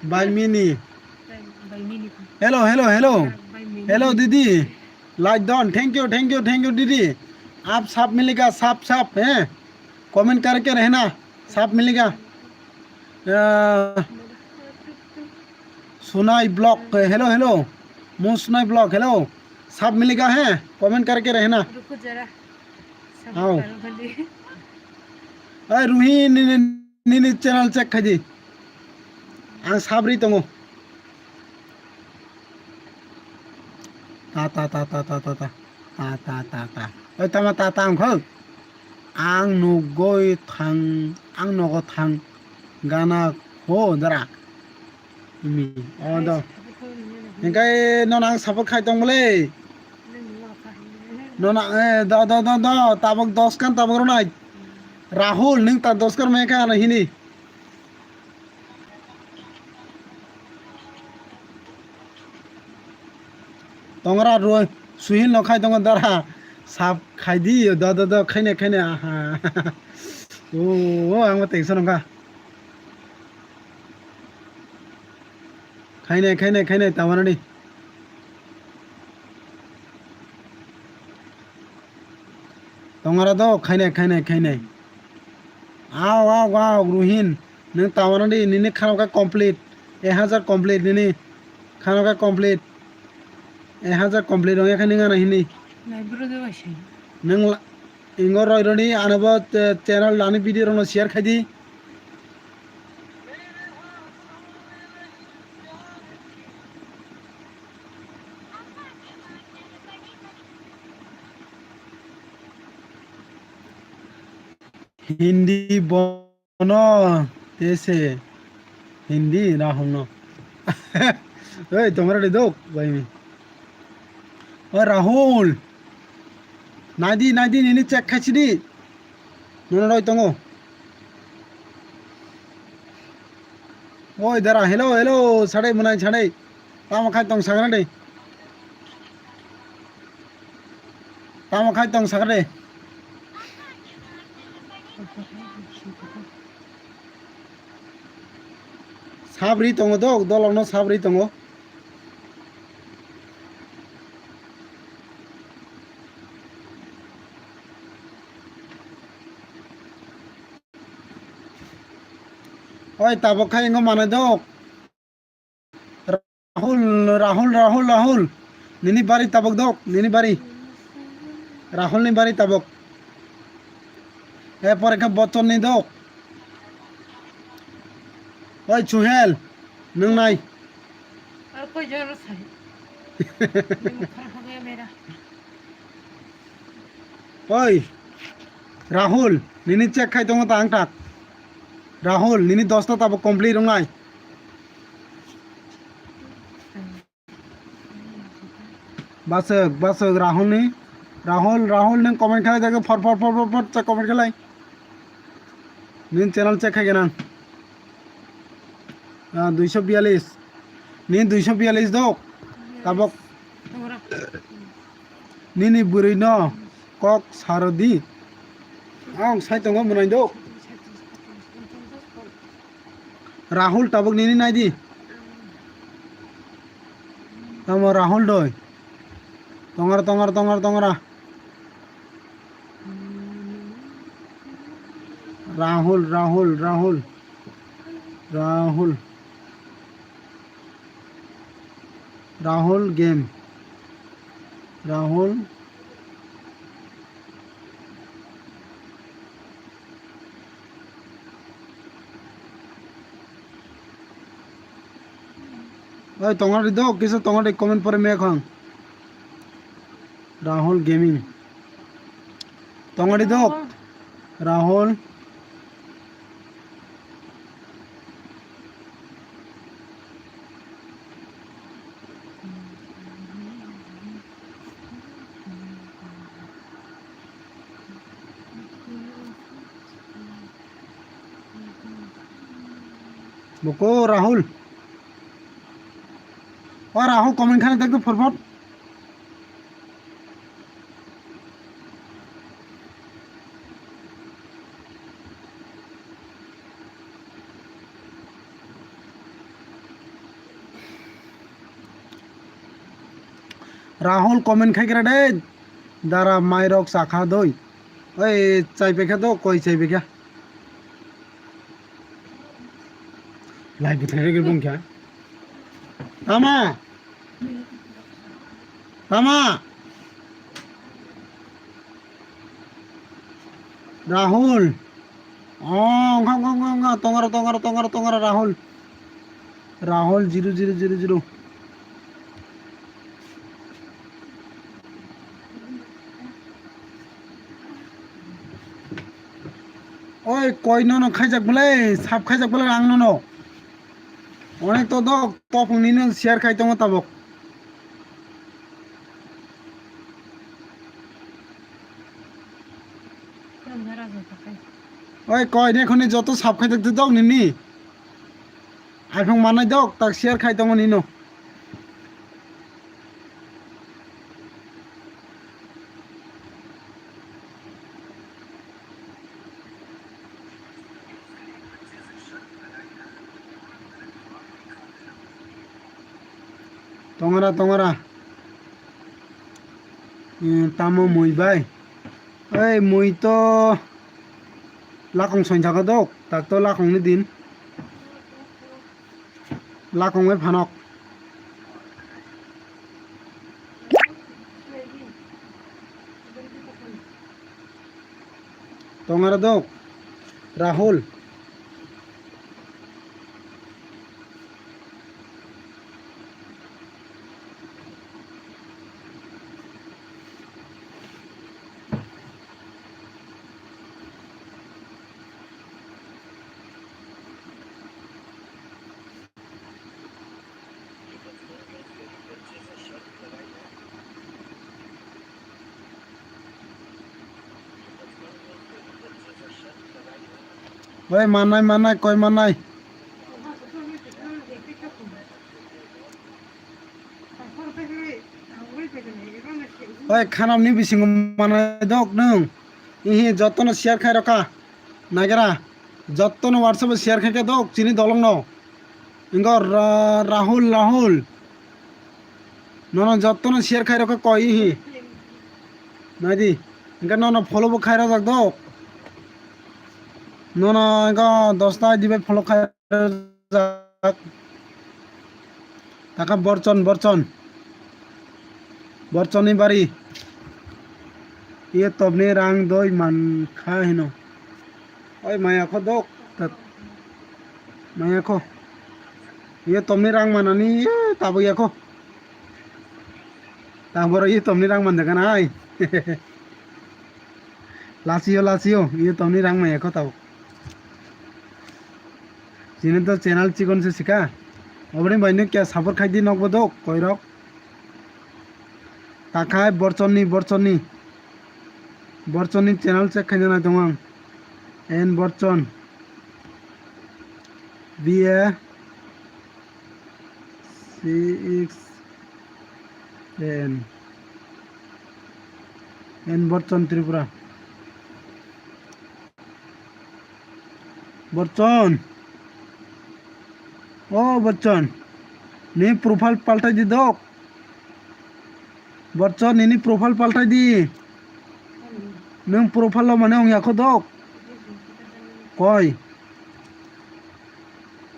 By Mini. By, by Mini. Hello, hello, hello. By Mini. Hello, didi. Like done. Thank you, thank you, thank you, didi. आप साफ मिलेगा, साफ, साफ, हैं? Comment करके रहना, साफ मिलेगा। अ, Sunai Vlog, hello, hello. Mo Sunai Vlog, hello. साफ मिलेगा, हैं? Comment करके रहना। रुको जरा। Support Ao. करो भले। Ai, Ruhi, nini, nini channel check khai di. Ang sabri tongo. Ta, ta, ta. Ta, ta, ta, ta. Oi, tama ta, ta, ang khol. Ang nugoi thang, ang nogo thang. Gana ho dara. Imi, oh, do. Hingkai nono ang support khai tong bole. Nono, eh, do, do, do, do. Tabok dos kan tabok ronai. Rahul, nung ta dos kan meka ano hini. Tongra roi, Suhil no khai tongo dara. Sap khai di, do, do, do, khaine, khaine, aha. O, o, ang ma tension nongkha. Khainai, khainai, khainai, tawanani. Tongara do, khainai, khainai, khainai. Ao, ao, ao, Ruhin. Nung tawanani, nini khano khe complete. Ek hajar complete, nini khano khe complete. Ek hajar complete, ong, ekhe nung ano hini. Nai bro de bai sai. Nung la-, ingo roi roni, ano bo, eh, channel, ani video rono share khai di. Hindi bono tese. Hindi Rahul no. Oi, tomar de dok, bai mi. Oi, Rahul. Naidi, naidi, nini check khaisi di. Nono roi tongo. Oi, dara, hello, hello, sadai mwnai, sadai. Tamo khai tong sakra de. Tamo khai tong sakra de. Sabri tongo dok, dolokno sabri tongo. Oi, tabok khai wngkha manai dok. Rahul, Rahul, Rahul, Rahul. Nini bari tabok dok, nini bari. Rahul ni bari tabok. E pore khe Bochon ni dok. Oi, Suhel, nwng nai. Ar koi jor sai. Ni mukhar ho gaya mera. Oi, Rahul, nini check khai tongo ta ang tak. Rahul, nini dosta tabok complete wngnai. Baswk, baswk, Rahul ni. Rahul, Rahul, nwng comment khlai dagi, phor, phor, phor, phor, phor, cha comment khlai. Nini channel check khai gana. Ah, duiso biyalis. Nini duiso biyalis dok. Tabok. Nini bwrwi no kok sarodi. Ang sai tongo mwnai do. Rahul tabuk nini naidi. Tamo Rahul doi. Tongar, tongar, tongar, tongra. Rahul, Rahul, Rahul. Rahul. Rahul game. Rahul. Oi, tongari dok, kisa tongari comment pore me khang. Rahul Gaming. Tongari dok. Rahul. Boko Rahul. O Rahul comment khana dekto photphot. Rahul comment khai kira de. Dara mairok chakha doi. Oi chai pekha do koi chai pekha. Lai bwthai rwgwi bongkha. Tama. Tama. Rahul. Oh, nga, nga, nga, nga, tongara, tongara, tongara, tongara, Rahul. Rahul zero zero zero zero. Oi, koi nono khaijak belai, sap khaijak belai ang nono. Onek to dok, topung nini share khai tongo tabok. Oi, koi ne khoni joto sap khai tongo dok nini. Iphang manai dok, tak share khai tongo nino. Tongora, tongora. Hmm, tamo mui bai. Ei, mui to lakong soinjago dok, tak to lakong ni din. Lakong bai phanok. Tongara dok, Rahul. Oi, manai, manai, koi manai. Oi, khanamni bisingo manai dok nwng. Ihi, jotono share khai rokha. Nagera. Jotono WhatsApp-o share khai khe dok, chini dolongno. Ingo Ra-, Rahul, Rahul. Nono jotono share khai rokha koi ihi. Naidi. Ingo nono follow bo khai rojak dok. Nono ingo dosta I D bai follow khai rojak. Taka Borchon, Borchon. Borchonni bari. Iye topni rang doi mankha hino. Oi maya kho dok. Tat. Maya kho. Iye topni rang manani iye tabuk ya kho. Taboro iye topni rang manjakha na ai. Lasio, lasio. Iye topni rang maya kho tabuk. Chini to channel chikon se sika. Oboni bai nung kya support khai di nokbo dok koirok. Takhai Borchonni, Borchonni. Borchonni channel check khaina nai tongo ang. N Borchon. B A C X N. N Borchon Tripura. Borchon. O Borchon. Ni profile paltai di dok. Borchon nini profile paltai di. Nung profile lo mane ong yakho dok. Koi.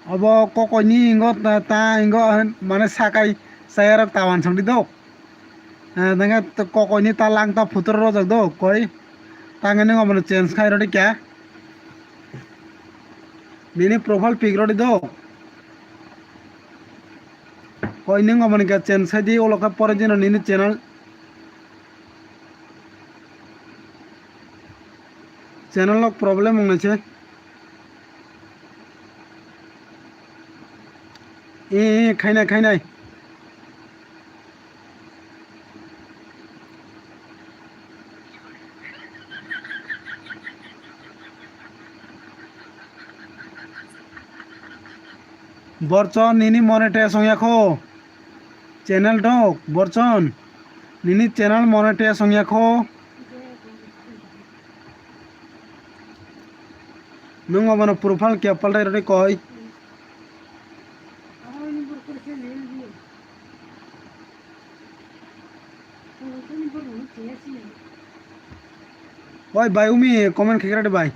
Obo kokoi ni ingo ta, ta ingo mane sakai sayarok tawan song di dok. Eh, nanga to kokoi ni ta lang ta photo rojak do, koi. Tangani omono change khai rodi kya? Nini profile pic rodi do. Koi ning omono kya change khai di, ulo khe pore jino nini channel. Channel lok problem wng nai se. Eh, eh, khainai, khainai. Borchon nini monetize wngya kho. Channel dok, Borchon. Nini channel monetize wngya kho. Nung obono profile kya paltai rodi koi. Oi, bai umi comment khe kra de bai.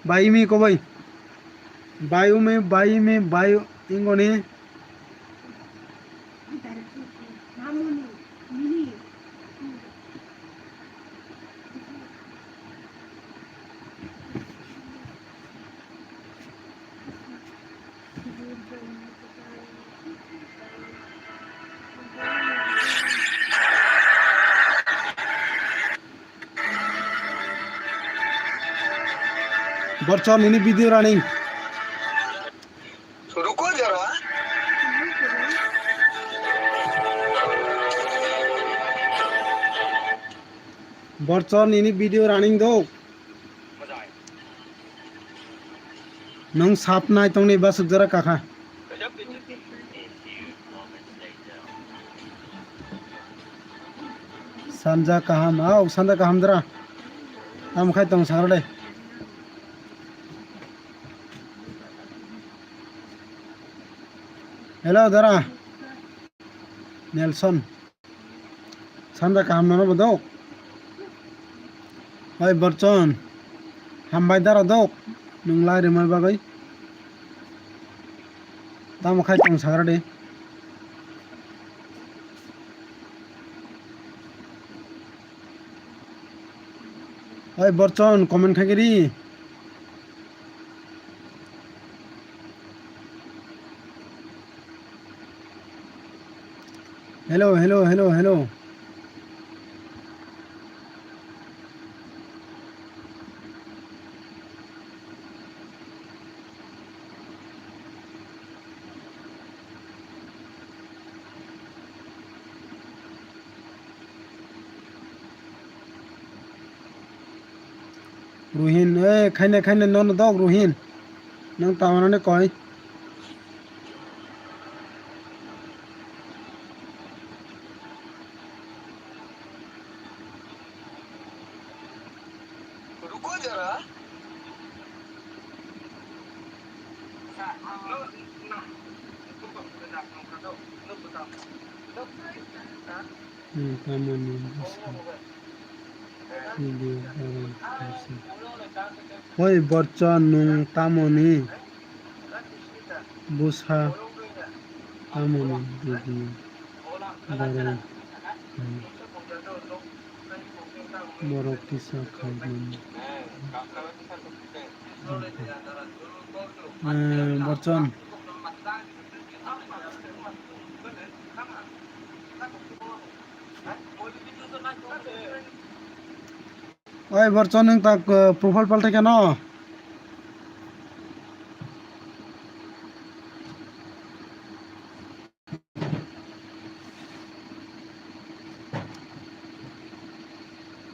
Bai umi ko bai. Bai umi, bai umi, bai ingoni. Borchon nini video running. Ruko jara. Borchon nini video running do. Nwng sap nai tongni basuk jora kakha. Sanja kaham, au sanja kaham dara. Tamo khai tong sakra de. Hello dara. Nelson. Sanja kaham nono bo dok. Oi Borchon. Hambai dara dok. Nwng lai rwmani bagwi. Tamo khai tong sakra de. Oi Borchon comment khai kiri. Hello, hello, hello, hello. Ruhin, eh, khaina, khaina, nono dok, Ruhin. Nang tamanani koi. Hmm, tamoni bwsa video viral kaisa. Hoi Borchon, nwng tamoni bwsa, tamoni video viral, hmm, borok kisa khaimani. Hmm, Borchon. Oi, Borchon, nwng ta, uh, profile paltai keno?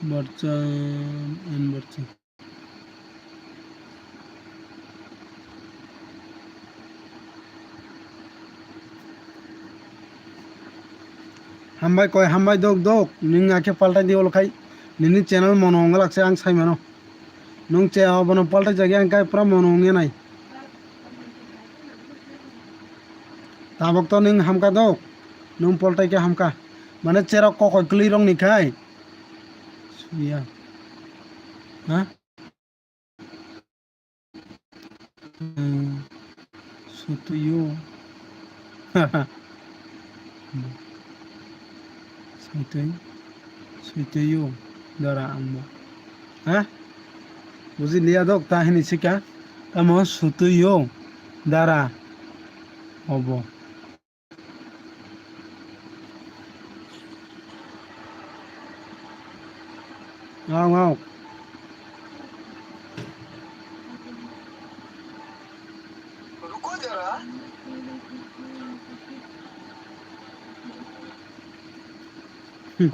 Borchon, and Borchon. Hambai koi, hambai dok dok, nwng akhe paltai di olo khai, nini channel mono wngwlak se ang sai mano. Nwng che abono paltai jagya ang kai pura mono wngya nai. Tabok to nwng hamkha dok, nwng paltai khe hamkha. Mane cherok kokoi kwlwi rok ni khai. Suya. Ha? Hmm, sutuyo. Suitui, suituyo, dara angbo. Ha? Buji liya dok, ta hini sika. Tamo sutuyo, dara. Obo. Ngao, ngao. Hmm.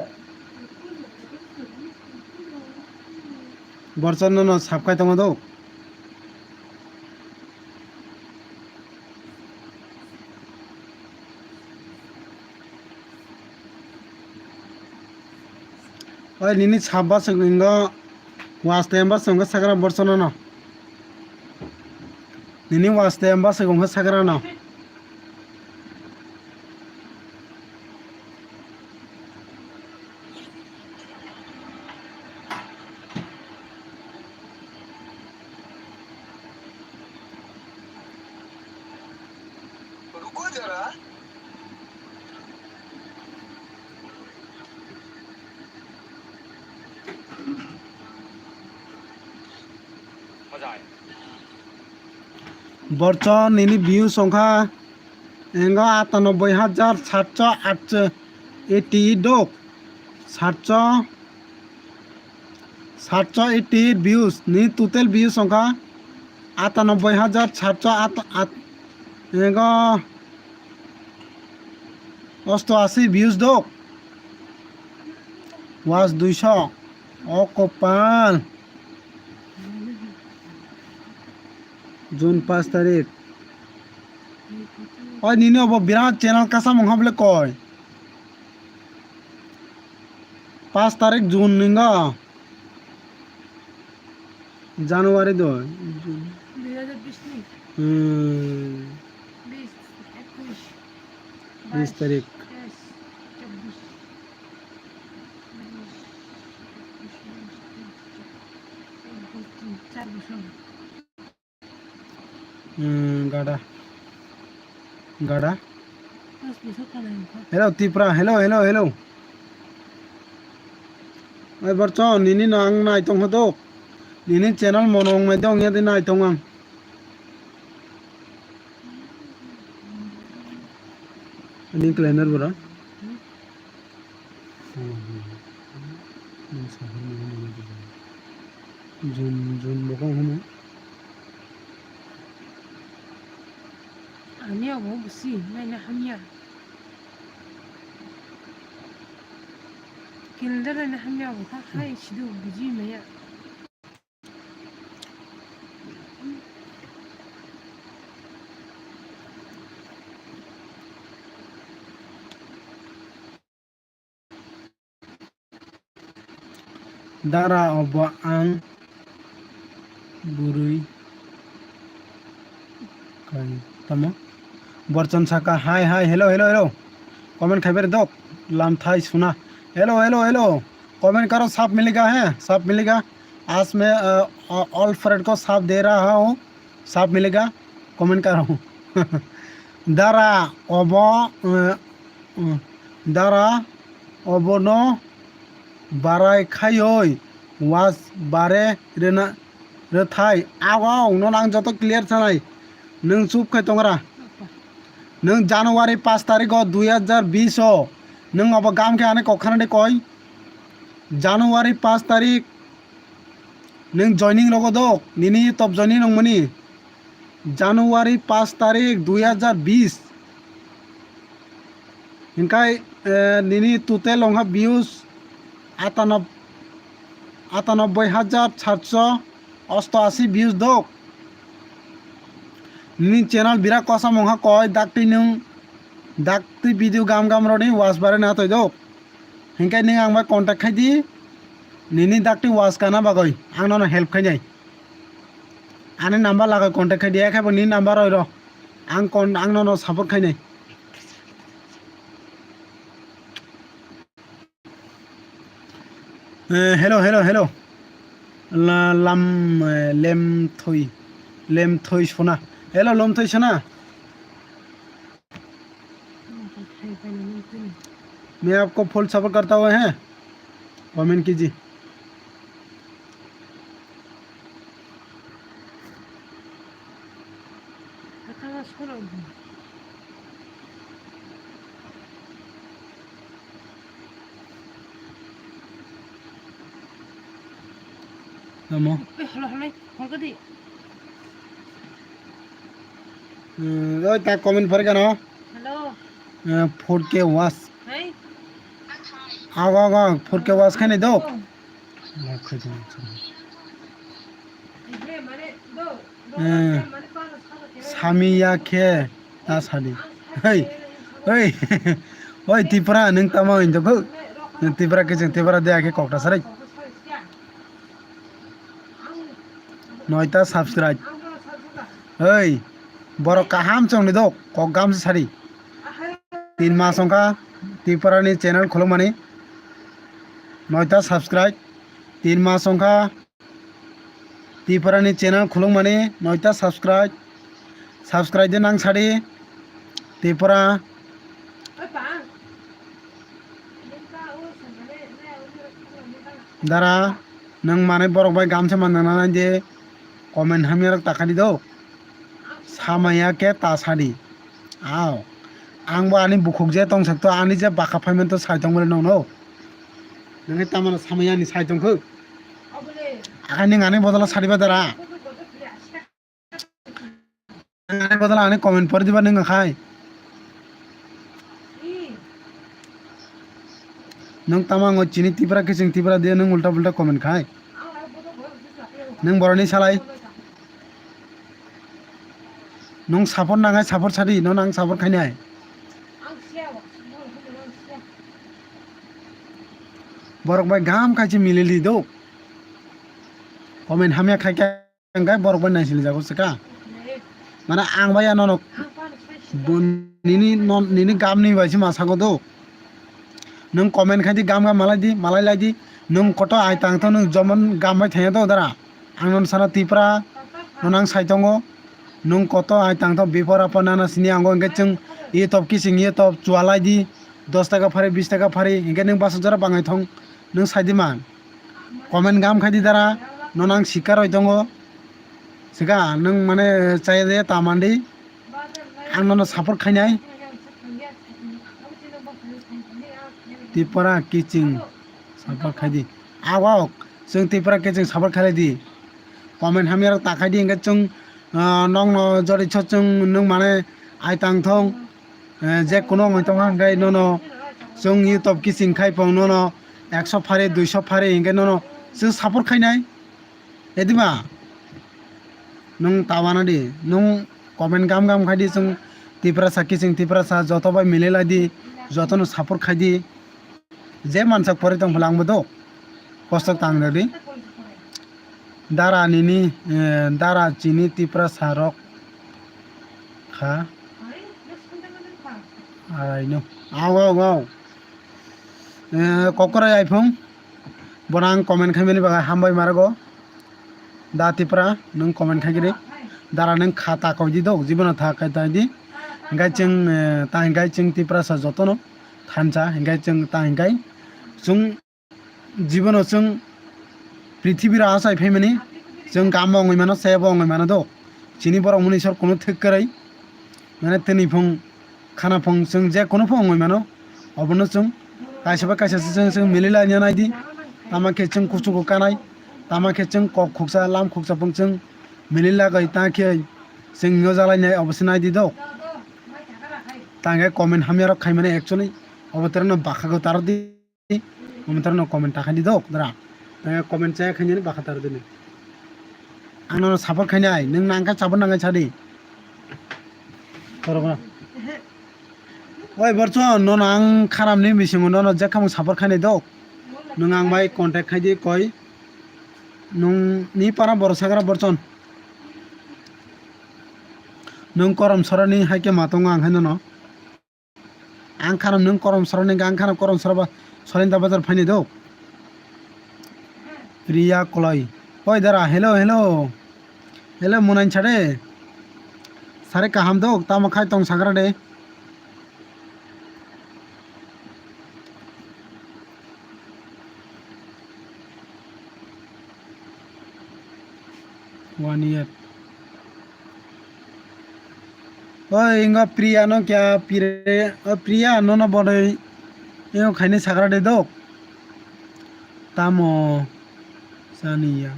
Borchon no, no, sab khai tongma do. Oi, nini sab ba swk wngkha, was te ba swk wngkha sakra Borchon no. Nini was te ba swk wngkha sakra no. Borchon nini views wngkha engo atanoboi hajar satso atso eighty dok. Satso, satso eighty views, ni total views wngkha atanoboi hajar satso at, at, engo osto asi views dok. Was duiso. O kopal. June paanch tarik. Oi, nini obo birat channel kasamung hable koi. Paanch tarik June ningo. January do. Dui hajar bish ni. Hmm. Bish, ekush, bish baish, tarik. Teish, chobbish, ponish, ekush, baish, teish, chobbish, char bosor. Hmm, gada. Gada. Hello, Tipra. Hello, hello, hello. Oi, Borchon, nini no ang nai tong hodo. Nini channel mono wng nai dong, yadi nai tong ang. Ani kalender bora. Jun, Jun bokong hino. Ani abo busi, naina hamya. Calendar naina hamya abo kha, hai sidu buji maya. Dara obo ang bwrwi kai tamo. Borchon saka, hi, hi, hello, hello, hello. Comment khaiber dok, lamthai suna. Hello, hello, hello. Comment karo, sab milega hai, sab milega. Aaj main, uh, all friend ko sab de raha hu. Sab milega, comment karo. Dara obo, eh, eh, dara obono barai khaioi was bare rwna rwthai. Ago no nang joto clear sanai. Nwng chup khai tongra. Nwng January paanch tarikh o dui hazar bis o nwng obo gam khe ani kok khana de koi. January paanch tarikh nwng joining rogo dok, nini top joining nongmani. January paanch tarikh dui hazar bis. Hinkai, eh, nini total wngkha views atanob-, atanobboi hajar satso osto asi views dok. Nini channel birat kosom wngkha koi, daktwi nwng, daktwi video gam gam roni was bare na toi dok. Hinkai nwng ang bai contact khai di, nini daktwi was kana bagoi ang nono help khainai. Ani number lagai contact khai di, ekhebo nini number roi ro. Ang kon-, ang nono support khainai. Eh, hello, hello, hello. La-, lam, eh, Lemthoi, Lemthoi Sona. Hello, Lemthoi Sona. मैं आपको full support करता हुआ है, कमेंट कीजिए। Tamo. Eh, halo, halo, halo, halo. Hmm, oi, ta comment pore kano? Hello. Eh, four K was. Hey. Ago, ago, four K was khaini do. Oh. Eh, samiya khe ta sadi. Hey, hey, oi Tipra, nwng tamo hinjak kho? Nwng Tipra kiching, Tipra de akhe kokta sarai. Noita subscribe. Hey, borok kaham chongni do, kok gamsa sari. Tin mas wngkha Tipra ni channel khulukmani. Noita subscribe. Tin mas wngkha Tipra ni channel khulukmani, noita subscribe, subscribe de nang sadi, Tipra. Dara, nwng manwi borok bai gamsa manna nang de, comment hamya rok ta kha di do. Samaya khe ta sadi. Aw, ang bo ani bukhuk je tong sak to, ani je baka phaiman to sai tong bole nong no. Nwng tamano samaya ni sai tong kho. Akhai nwng ani bodolo sadi ba dara. Nwng ani bodolo ani comment pori diba nwng akhai. Nwng tamo ang chini Tipra kiching Tipra de nwng ulta pulta comment khai. Nwng boroni salai. Nwng support nangai support sadi, nono ang support khainai. Borok bai gam khai se milili do. Comment hamya khai khe hingke borok bai naisili jago se ka. Mane ang bai ya nono bo nini non, nini gam ni bai se ma sago do. Nwng comment khai di, gam gam malai di, malai lai di. Nwng koto ai tang to nwng jomon gam bai thangya do dara. Ang nono sana Tipra, nono ang sai tongo. Nwng koto ai tang to before apa nana sini ango hingke chwng YouTube kising YouTube chualai di. Dos taka phari, bis taka phari, hingke nwng basa jora bangai thong, nwng sai di man. Comment gam khai di dara, nono ang sikar roi tongo. Sika, nwng mane chaya de ta mandi. Ang nono support khainai. Tipra kiching support khai di. Awok, chwng Tipra kiching support khai di. Comment hamya rok ta khai di, hingke chwng, ah, nokno jori cho chwng nwng mane ai tang thong. Eh, je kuno wngwi tongkha hingke nono chwng YouTube kiching khai pong nono ekso phari, duiso phari hingke nono chwng support khainai. Edima? Nwng ta wana di, nwng comment gam gam khai di, chwng Tiprasa kiching Tiprasa joto bai milai lai di, jotono support khai di. Je mansak pore tong phela ang bo do. Kosok tang rwdi. Dara nini, eh, dara chini Tiprasa rok kha. Aino. Aw, aw, aw. Eh, Kokrai Aifung. Bono ang comment khaimani bagwi hambai marago. Da Tipra, nwng comment khaigiri. Dara nwng kha ta koidi dok, jibono tha kai ta di. Hinkhe chwng, eh, ta hinkhe chwng Tiprasa jotono thansa, hinkhe chwng ta hinkhe chwng jibono chwng prithibiro achai phaimani, chwng gam bo wngwi mano, se bo wngwi mano do. Chini borok mani sor kunu thik kwrwi, mane tini phung, khana phung, chwng je kunu phung wngwi mano, obono chwng kaisa bai kaisa se chwng, chwng mililai nai di. Tama khe chwng kuchugo kanai, tama khe chwng kok khuksa, lam khuksa phung chwng mililai gai ta khe chwng yojalai nai, obo se nai di do. Tangkhe comment hamya rok khaimani actually, obo terno bakhago taro di. Omo taro no comment ta khaidi dok dra. Tang comment chaya khaini bakha tar dini. Ano support khainai, nwng nang kha support nangai sadi. Korokno. Oi Borchon, no nang kharam ni bisingo no no jekhamung support khainai dok. Nwng ang bai contact khaidi koi. Nwng ni para boro sagra Borchon. Nwng korom sorani haike matongo ang hai no no. Ang khana nwng korom sorani, ang khana korom soroba Solinda bazar phaini do. Priya Koloi. Oi dara, hello, hello. Hello, munain sade. Sare kaham do, tamo khai tong sagra de. One year. Oi, ingo Priya no kya pire, o Priya no no bodoi. Ingo khaini sagra de dok. Tamo saniya.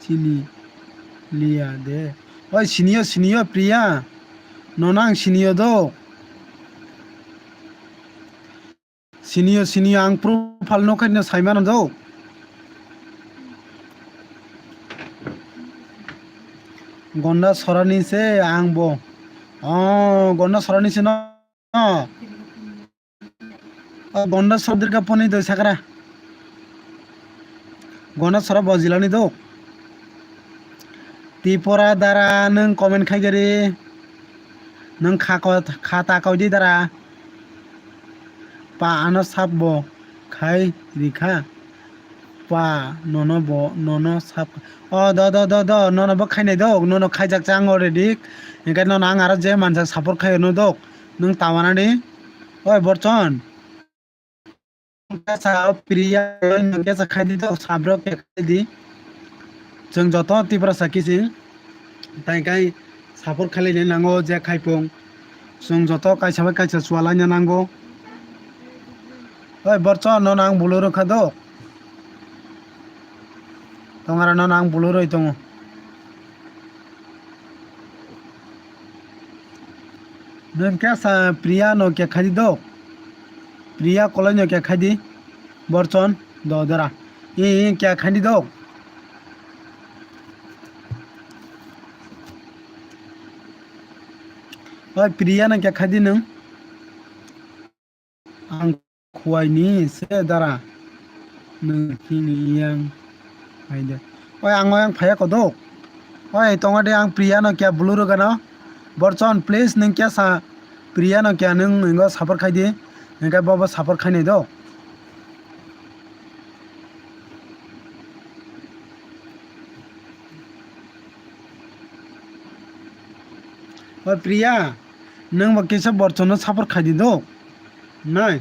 Chini liya de. Oi, siniyo, siniyo Priya. No nang siniyo dok. Siniyo, siniyo, ang profile no khaino saimano do. Gonda sorani se ang bo. Oh, Gonda sorani se no. Oh, Gonda sor Durga poni doi sakra. Gonda sora bojilani do. Tipora dara nwng comment khaigari. Nwng kha ko, kha ta koi di dara. Pa ano sap bo khai rikha. Pa nono bo, nono sap. O do, do, do, do, nono bo khainai do, nono khaijak chang already. Hinkhe nono ang aro je manjak support khai no do. Nwng tawana di. Oi Borchon. Kesa Priya, kesa khai di to, sabrok khe khai di. Chwng joto Tiprasa kiching, tai kai support khlai ni nango je khai pung. Chwng joto kaisa bai kaisa chualai na nango. Oi Borchon, no nang bulu rwkha do. Tongara no nang bulu rwi tongo. Nwng kesa Priya no kya khai di do. Priya Koloi no kya khai di. Borchon do dara. I, i kya khai di do. Oi Priya no kya khai di nwng. Ang khuaini se dara. Nwng chini yang hai de. Oi, ang oyang phaya kodok. Oi, tongo de ang Priya no kya bulu rwgano. Borchon, please, nwng kya sa Priya no kya nwng ingo support khai di. Hinkhe bobo support khainai do. Oi, Priya, nwng bo kisa Borchon no support khai di do. Nai.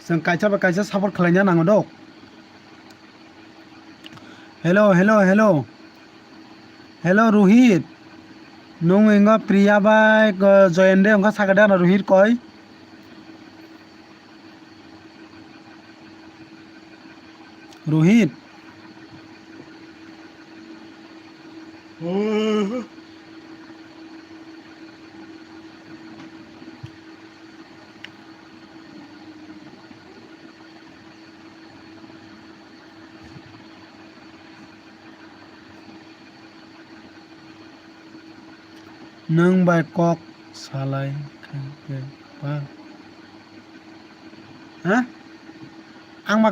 Chwng kaisa bai kaisa support khlaina nango do. Hello, hello, hello. Hello, Rohit. Nwng ingo Priya bai, uh, Joyende wngkha sakha de ano Rohit koi. Rohit. Nwng bai kok salai kha khe ba? Ha? Ang ma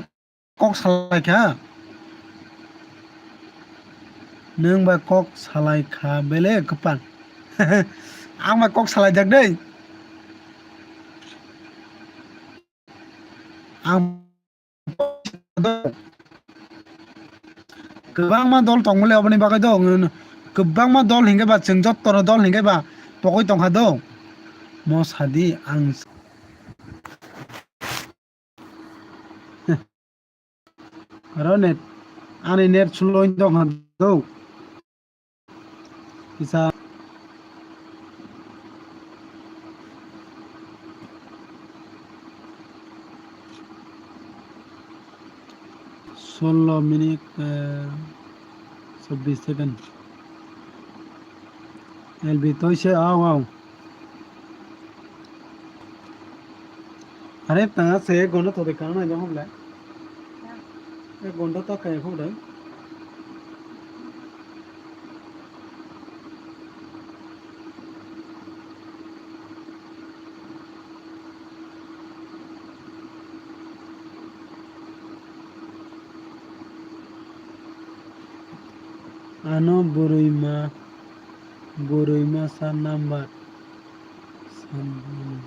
kok salai kha. Nwng bai kok salai kha bele kwpal. Ang bai kok salai jak dei. Ang kwbangma dol tongmole oboni bagwi do, kwbangma dol hinkhe ba chwng jottono dol hinkhe ba pogwi tongkha do. Mo sadi ang Aro net, ani net slow wng tongkha do. Kisa. Solo minute, eh, chobbish second. L B toi se, aw, aw. Are tanga se ek ghonta thode kana nai jahom le. Ek ghonta ta kaya khok dai. Ano bwrwi ma, bwrwi masa number sanmani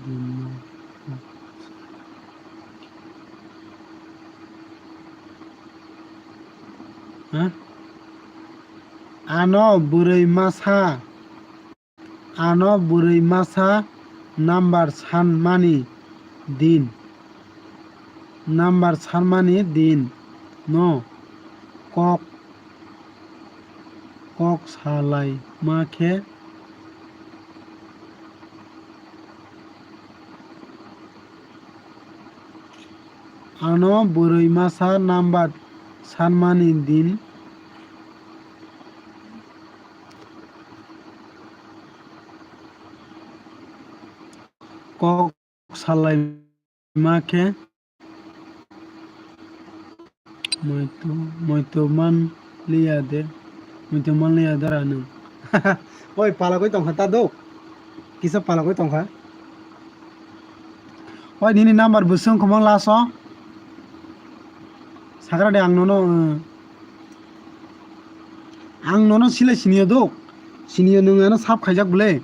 din no. Ha? Ano bwrwi masa. Ano bwrwi masa number sanmani din, number sanmani din no kok, kok salai ma khe. Ano bwrwi masa number sanmani din. Kok salai ma khe moito, moito man liya de, moito man liya de ra nwng. Oi, palagwi tongkha ta do. Kisa palagwi tongkha. Oi, nini number bwswng khomang last o. Sakra de ang nono, eh, ang nono sile siniyo do. Siniyo nwng ano sap khaijak bwle.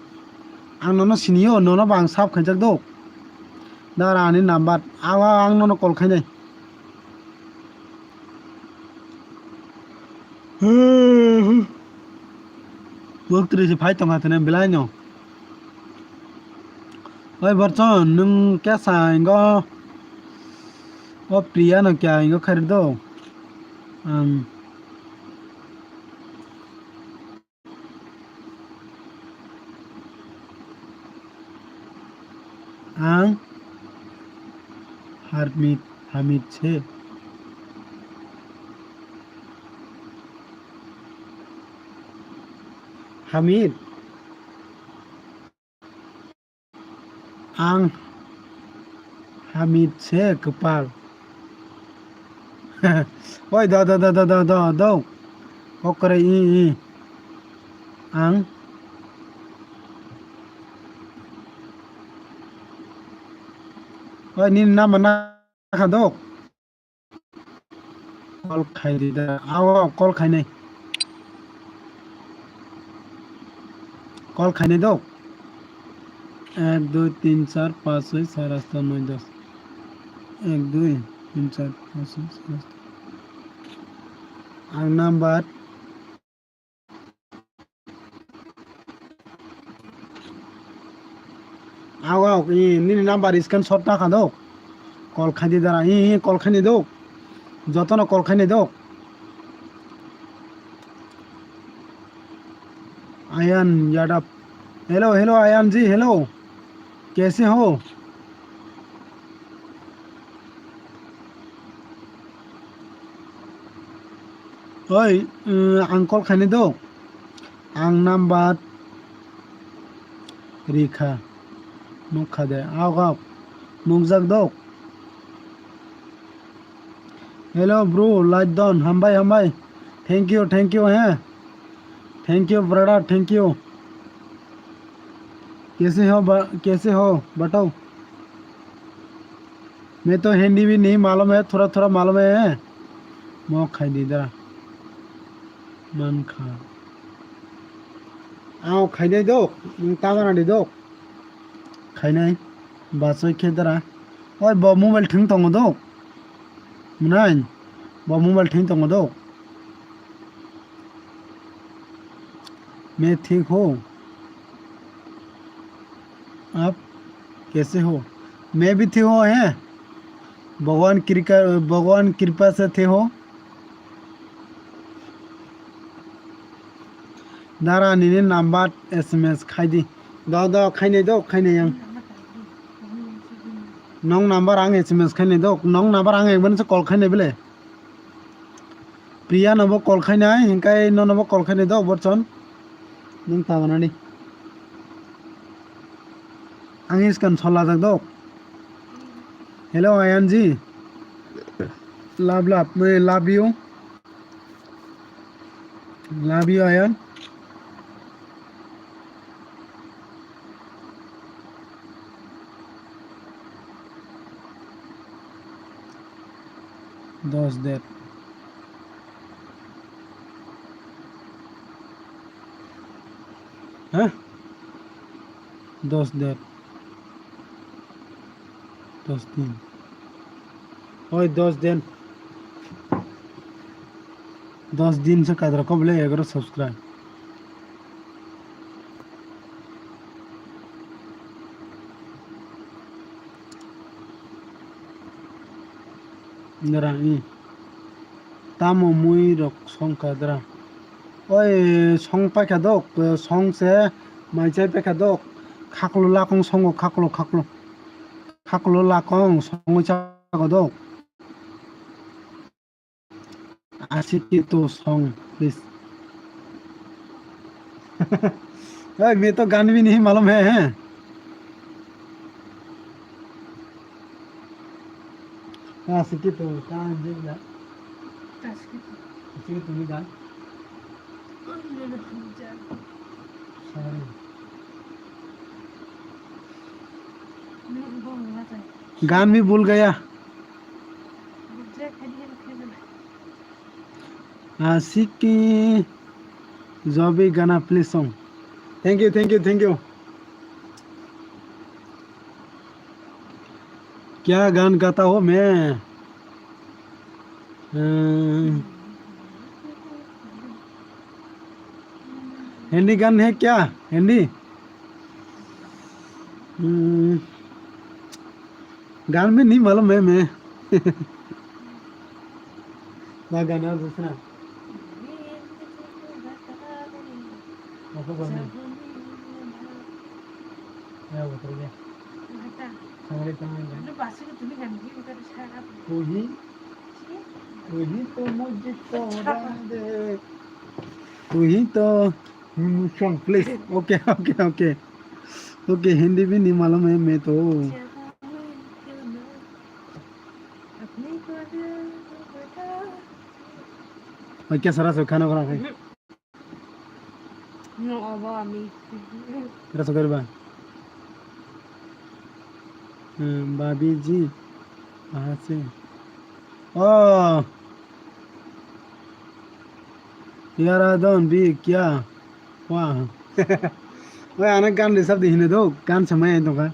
Ang nono siniyo, nono ba ang sap khaijak do. Dara ani number. Awa ang nono call khainai. Bwktwrwi se phai tongkha tene belai no. Oi Borchon, nwng kesa ingo. O Priya no kya ingo khairok do. Ang. Ang Harmit, Hamid se. Hamid. Ang Hamid se kwpal. Oi, do, do, do. Kokore i, i. Ang. Oi, nini nama na kha do. Call khai di da. Aw, aw, call khainai. Call khainai do. Ek, dui, tin, char, panch, choi, sat, aat, noi, dos. Ek, dui, tin, char, panch, choi, sat, aat. Ang number. Aw, aw, i, nini number screenshot ta kha do. Call khai di dara, i, i, call khai ni do. Jotono call khai ni do. Ayan Yadav. Hello, hello, Ayan ji, hello. Kaise ho? Oi, mm, ang call khaini do. Ang number rikha. Nukha de. Aw, aw. Nukjak do. Hello, bro. Light don. Hambai, hambai. Thank you, thank you, he. Thank you, brother. Thank you. Kaise ho ba-, kaise ho? Batao. मैं तो हिंदी भी नहीं मालूम है, थोड़ा थोड़ा मालूम है। Mo khai di da. Man kha. Ao khai dai dok, nwng ta gana di dok. Khainai, bachoi khe dara. Oi, bo mobile thwng tongo do. Mwnai, bo mobile thwng tongo do. मैं ठीक हूँ। आप कैसे हो? मैं भी ठीक हूँ, हैं? भगवान कृपा, भगवान कृपा से ठीक हूँ। Dara nini number S M S khai di. Do, do, khainai do, khainai ang. Nong number ang S M S khainai do, nong number ang ekbar se call khainai bele. Priya no bo call khainai, hinkai no no bo call khainai do, Borchon. Nung ta gana ni. Ang iskan sola jak do. Hello, Ayan ji. Love, love, I love you. Love you, Ayan. Dos der. Hah? Dos der. Dos din. Oi, dos din. Dos din se kadra ko bole egaro subscribe. Nara, i. Tamo mui rok song kadra. Oi, song paikha dok, song se mai chai paikha dok. Khaklo lakong songo, khaklo, khaklo. Khaklo lakong songo chago dok. Ashiki to song, please. Oi, मैं तो गान भी नहीं मालूम है, हैं? Ashiki to, कहाँ है ये? Ashiki to. Ashiki to नहीं गान। Sorry। गान भी भूल गया। Ashiki Jobi Gana, please song. Thank you, thank you, thank you. क्या गान गाता हूँ मैं? अ, हिंदी गान है क्या? हिंदी? हम्म, गान भी नहीं मालूम है मैं। ना गाना दूसरा। Apa kau ni? Ya, betul ya. Sama dia tangan kan? तू ही, तू ही तो मुझको राह दे। तू ही तो, हम्म, song, please. OK, OK, OK। OK, Hindi भी नहीं मालूम है मैं तो। OK, सारा सब खाना बना खाए। No, abo ami. Rasa kariba. Hmm, भाभी जी, कहाँ से? Oh, यार, I don't भी क्या? Wah. Wah, anak gan di sab di hine do, gan samai ain toka.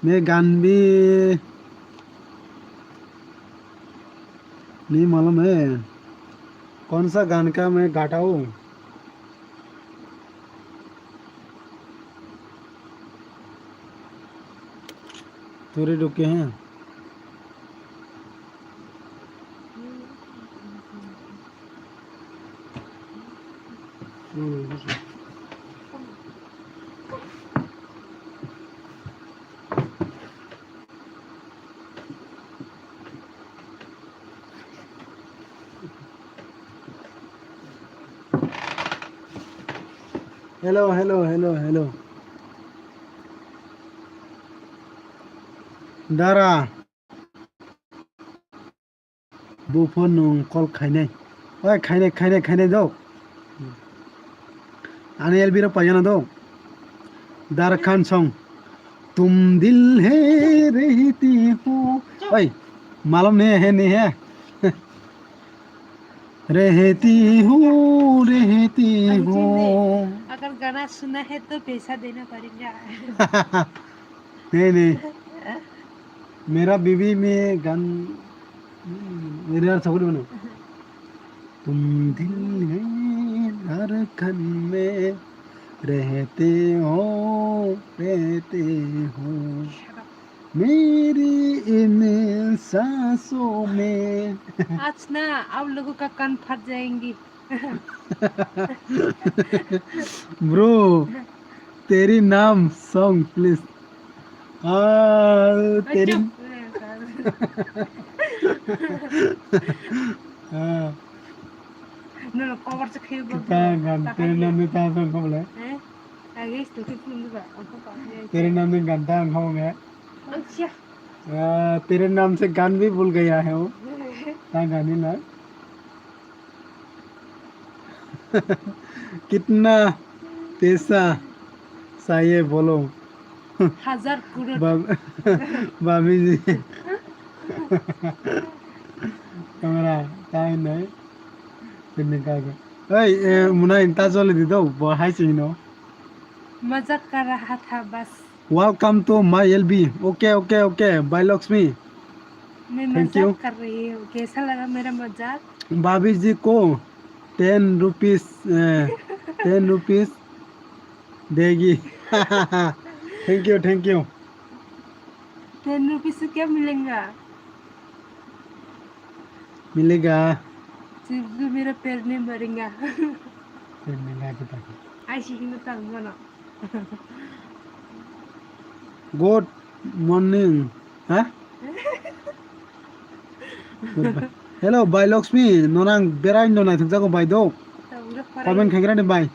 मैं गान भी नहीं मालूम है। कौन सा गान का मैं गाता हूँ? थोड़े रुके हैं। Hello, hello, hello, hello. Dara. Bo phone nwng call khainai. Oi, khainai, khainai, khainai do. Ani L B rok paiyana do. Darkhan song. तुम दिल है रहती हो। Oi, मालूम नहीं है, नहीं है। रहती हूँ, रहती हूँ। अगर गाना सुना है तो पैसा देना पड़ेगा। नहीं, नहीं। मेरा बीवी में गान, मेरे यार सगुन बनो। तुम दिल में धड़कन में रहते हो, रहते हो। मेरी इन सांसों में। आज ना आप लोगों का कान फट जाएंगी। Bro, तेरी नाम song please. Ah, तेरी चुप। Ah. No, no, cover se khayuk. Kita gan तेरे नाम में था song kau बोले. Eh? Age itu kita belum juga. Apa, apa, ya. तेरे नाम में गाना था kau बोले. Aisyah. Ah, तेरे नाम से गान भी भूल गया है वो। हाँ, गाने ना। कितना पैसा चाहिए बोलो? Hazar crore. भाभी जी। Camera, time नहीं। Sini kaga. Hey, eh, munai ta joli di do, bo hai sino. मजाक कर रहा था बस। Welcome to my L B. Okay, okay, okay. Bhai Lakshmi. मैं मजाक कर रही हूँ। कैसा लगा मेरा मजाक? भाभी जी को ten rupees, eh, ten rupees देगी. Thank you, thank you. Ten rupees से क्या मिलेगा? मिलेगा। सिर्फ मेरा पेट नहीं भरेगा। पेट नहीं भरेगा। Ai si hino tang mano. Good morning. Ha? Hello, Bhai Lakshmi. Nonang berai no naithok jago bai do. Comment khaikra ni bai.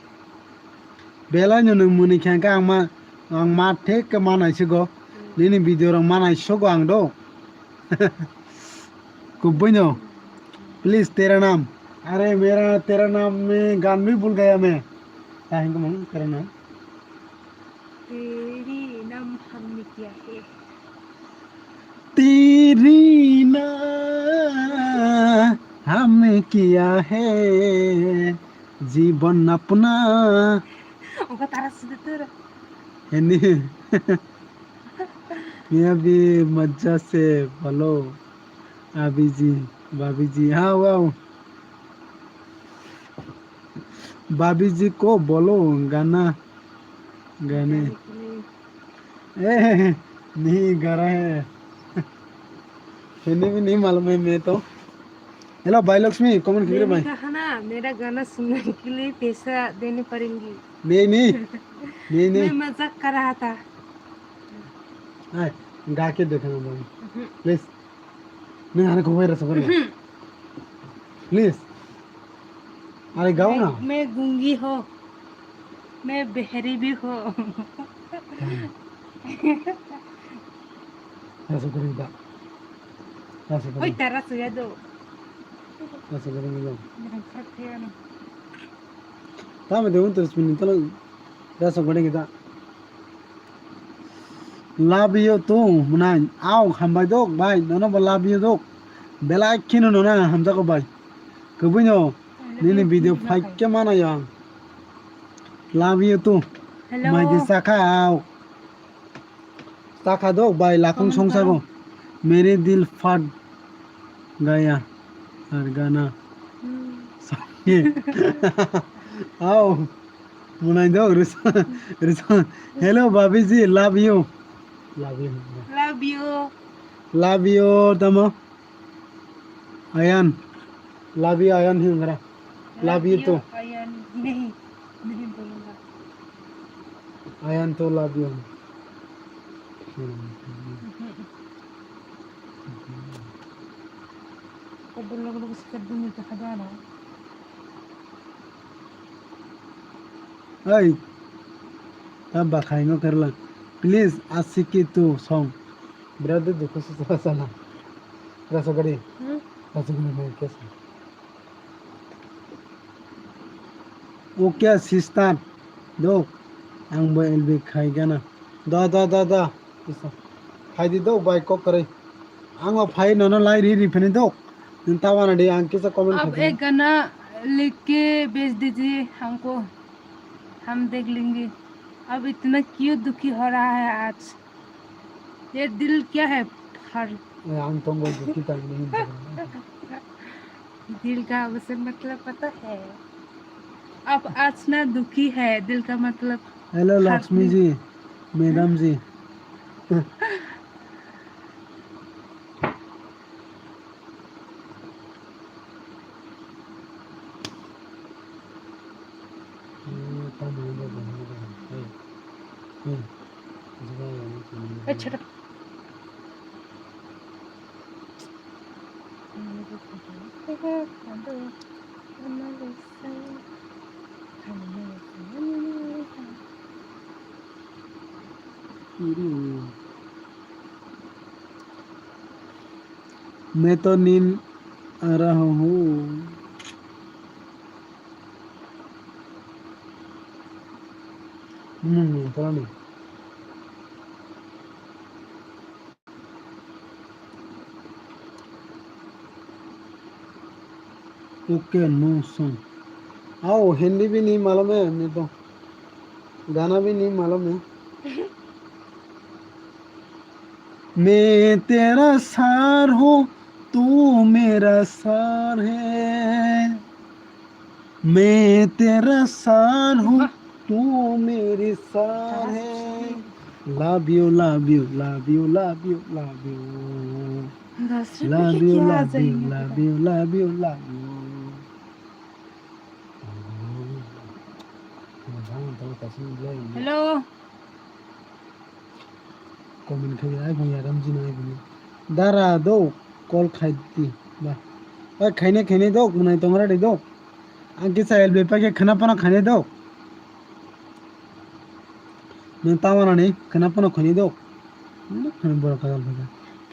Belai no nwng mwnwi khe hwnkhe ang ma, ang ma thik khe ma naisigo. Nini video rok ma naisigo ang do. Kubui no. Please, tera naam. Are mera tera naam mein gaan bhi bhul gaya main. Kya hai tumhara tera naam? तेरी नाम हमने किया है। तेरी ना हम किया है जीवन अपना. Oka tara sida tara. Hini. Miya bi majja se bolo. Abiji, babiji. Ha, wow. भाभी जी को बोलो गाना गाने. ए, नहीं गा रहा है. हिंदी भी नहीं मालूम है मैं तो. Hello, भाई लक्ष्मी, comment कीजिए मैंने भाई. कहा ना, मेरा गाना सुनने के लिए पैसा देने पड़ेंगे. नहीं, नहीं, नहीं, नहीं. मैं मजाक कर रहा था. Hey, गा के देखना भाई, please. Nang ani khobor rasa kori. Please. Are gao na. मैं गूंगी हूँ, मैं बहरी भी हूँ. Rasa kori da. Rasa kori. Oi, tara suya do. Rasa kori da. Tama de un tres minute lang. Rasa kori da. Love you too, mwnai. Aw, hambai dok, bai. Nono bo love you dok. Belai kheno nono hamjago, bai. Kubui no, nini video phaikhe mano yang. Love you too. Hello. Mai di sakha, aw. Sakha dok, bai, lakung songsago. Mere dil fat gaya. Ar gana. Aw. Munai dok, risa, risa. Hello, Bhabiji, love you. Love you. Love you. Love you, tamo. Ayan. Love you, Ayan, hingra. Love you too. Ayan, nahi, nahi bolunga. Ayan to love you. Oi, ta bakhai no kerla. Please, asiki tu song. Brother, dukhu se chala chala. Rasa gari. Hmm? Rasa gari nahi kesa. Okay, sister. Do. Ang bo L B khai gana. Da, da, da, da. Isa. Khai di do, bai kok kare. Ang o phai nono lai ri ri phani dok. Nwng ta wana di ang kisa comment अब khaikha. एक गाना लिख के भेज दीजिए हमको, हम देख लेंगे। अब इतना क्यों दुखी हो रहा है आज? ये दिल क्या है? हर ए, ang tongol duki tang ni. दिल का उसे मतलब पता है। आप आज ना दुखी है, दिल का मतलब Hello, हर Lakshmi ji, madam ji. अच्छा। मैं तो नींद आ रहा हूँ। Hmm, tolani. Okay, no song. Ao, Hindi bhi nahi malum hai, main to gana bhi nahi malum hai. मैं तेरा सार हूँ, तू मेरा सार है। मैं तेरा सार हूँ, वाह। तू मेरी सार है। Love you, love you, love you, love you, love you. दस रुपए Love की you, क्या आ love you, जाएगी love पता? You, love you, love you. Hello. Comment khai ai bung ya ram jino ai bung. Dara do call khai di ba. Oi khaine khaine do munai tongra di do. Ang kisa L B pa ke khana pana khaine do. Nwng tawana ni khana pana khaine do. Nwng khana bora kajal khaja.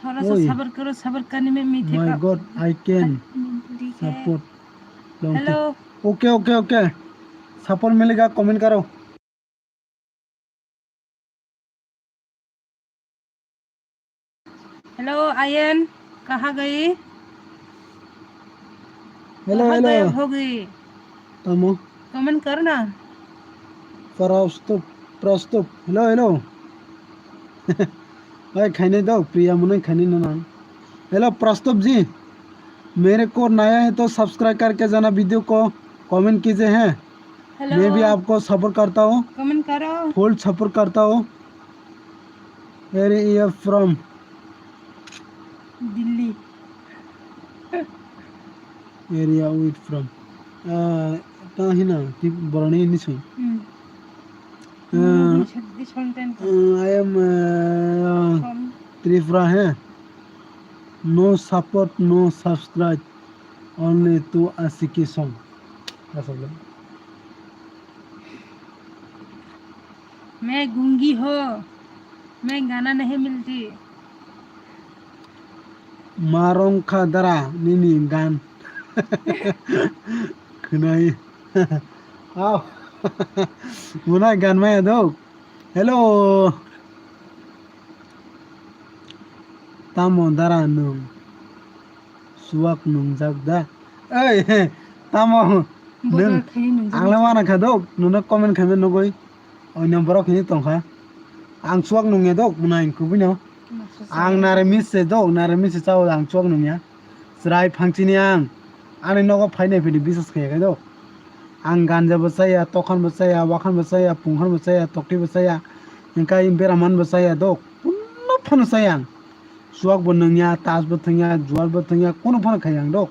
थोड़ा सा Oi. सब्र करो, सब्र करने में मीठे My का God, I can मीठी है। Support. Long Hello. Time. Okay, okay, okay. Support मिलेगा, comment करो। हेलो आयन, कहाँ गई? हेलो, बहुत हेलो। गायब हो गई। Tamo? कमेंट करो ना। प्रस्तुत, प्रस्तुत। Hello, hello. भाई, खाने दो, प्रिया मुने खाने ना ना। हेलो, प्रस्तुत जी। मेरे को नया है तो सब्सक्राइब करके जाना, वीडियो को कमेंट कीजिए हैं। हेलो। मैं भी आपको सपोर्ट करता हूँ। कमेंट करो। फुल सपोर्ट करता हूँ। Where you from? Delhi. Area with from? Ah, ta hina, ti boroni ni song. Hmm. Ah, This one ten. Ah, I am, ah, from Tripura hai. No support, no subscribe, only to Ashiki song. Asal. मैं गूंगी हो, मैं गाना नहीं मिलती। Marong kha dara nini gan. Khwnai. Au. Muna gan maya do. Hello. Tamo dara nwng? Suak nungjak da? Ei, tamo? Bodol nwng khaini nungjak. Ang le wana kha dok, nwng comment khaima nugui. Oino borok hini tongkha. Ang suak nungya dok, mwnai kubui no. Ang nare miss se dok, nare miss se chao ang suak nungya. Chwrai phangchini ang. Ani nogo phainai phidi biswas khaya khe dok. Ang ganja bo chaya, tokhan bo chaya, wakhan bo chaya, pungkhan bo chaya, tokti bo chaya. Hingkai beraman bo chaya dok. Kunno phano chaya ang. Chuak bo nungya, tas bo thwngya, juar bo thwngya, kunu phano khaya ang dok.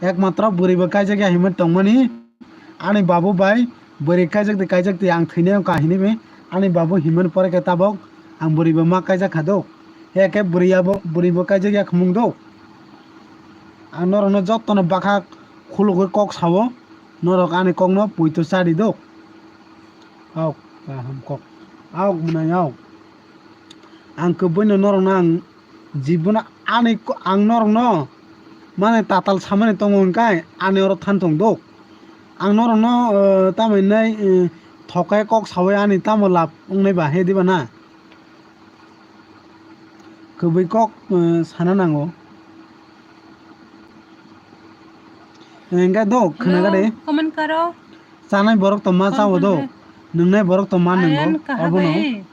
Ekmatro bwrwi bo kaijak ya hinwi tongmani, ani babu bai bwrwi kaijak di, kaijak di, ang thwinai wngkha hinwi ani babu hinmani pore khe tabok ang bwrwi bo ma kaijak kha dok. He khe bwrwi abo, bwrwi bo kaijak ya khmung dok. Ang norokno jotono bwkha khulugwi kok sao, norok ani kokno poito chadi dok. Aok, kaham kok. Aok mwnai aok. Ang kwbwino norokno ang jibono ani ko-, ang norokno mane tatal samani tongo hwnkhai ani oro than tong dok. Ang norokno, eh, tamo hinwi, eh, thokai kok saui ani tamo lab wngnai ba he diba na? Kwbwi kok, eh, sana nango. Hingke do, khwnaga de. Comment karo. Chanai borok to ma chao do. Nungnai borok to ma nungo. Obono.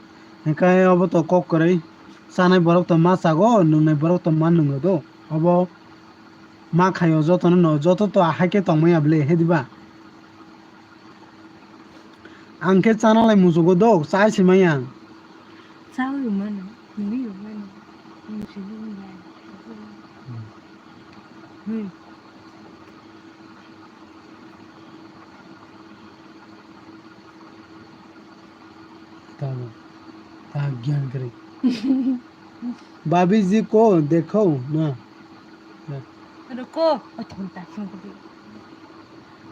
Hingke obo to kok kwrwi. Chanai borok to ma chago, nungnai borok to ma nungo do. Obo ma khaio jotono no, joto to ahai khe tongmaya ble, he diba? Ang khe chana lai muchugo dok, chai se manya. Chawi rw mano, nungwi rw mano. Nung sini nung bai. Hmm. Tamo. Ta gyan kare. भाभी जी को देखो ना। रुको, ओ, थोड़ा ताकि रुको।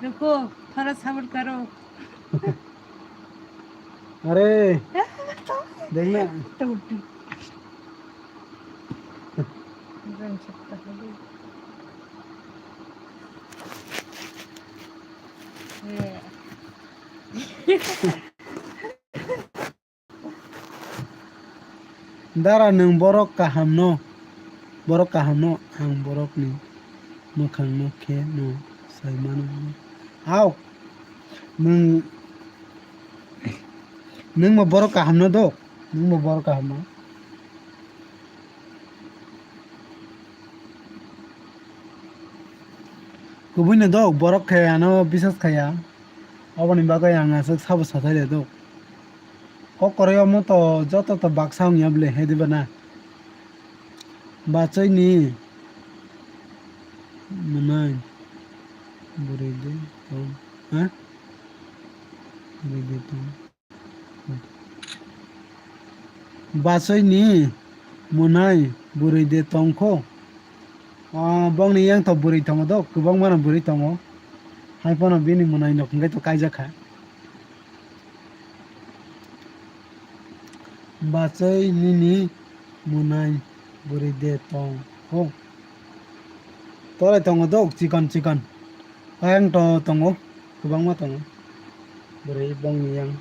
रुको, थोड़ा सब्र करो। अरे, देख ना। तो उठ। रंग सकता है। ये। Dara, nwng borok kahamno, borok kahamno, ang borokni mwkhangno khe no sai mano. Aw, nwng, nwngbo borok kahamno do, nwngbo borok kahamno. Kubuino do, borok khe ano bisas khaya. Oboni bagwi ang aswk sabo sathai le do. Kok kwrwi omo to joto to baksa wngya bwle, he diba na? Bachoi ni mwnai bwrwi de tong, ha? Bwrwi de tong. Bachoi ni mwnai bwrwi de tong kho. Ah, bongni yang to bwrwi tongo do, kwbangma no bwrwi tongo. Hai phano bini mwnai no hwnkhe to kaijak kha. Bachoi nini mwnai bwrwi de tong kho. Tolai tongo do, chikon chikon. Ayang to tongo, kwbangma tongo. Bwrwi bongni yang.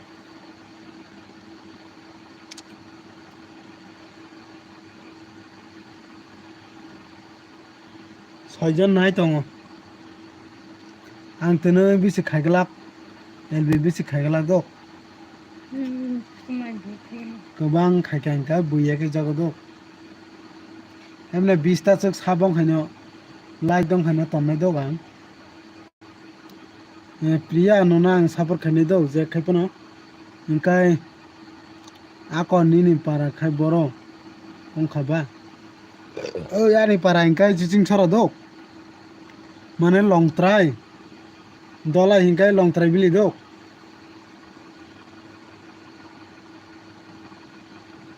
Soijon nai tongo. Ang tini bisi khaiglak, L B bisi khaiglak do. Hmm, kumai bwkhe. Kwbang khaikha hwnkha buiya khe jago do. Emne bista chwk sabong khaino, like dong khaino tonnai do ang. Eh, Priya, nono ang support khainai do, je khai phano. Hingkai ako nini para khai boro wngkha ba? Oi, ani para hingkai chiching sora do. Mane Longtrai. Dolai hingkai Longtrai bili do.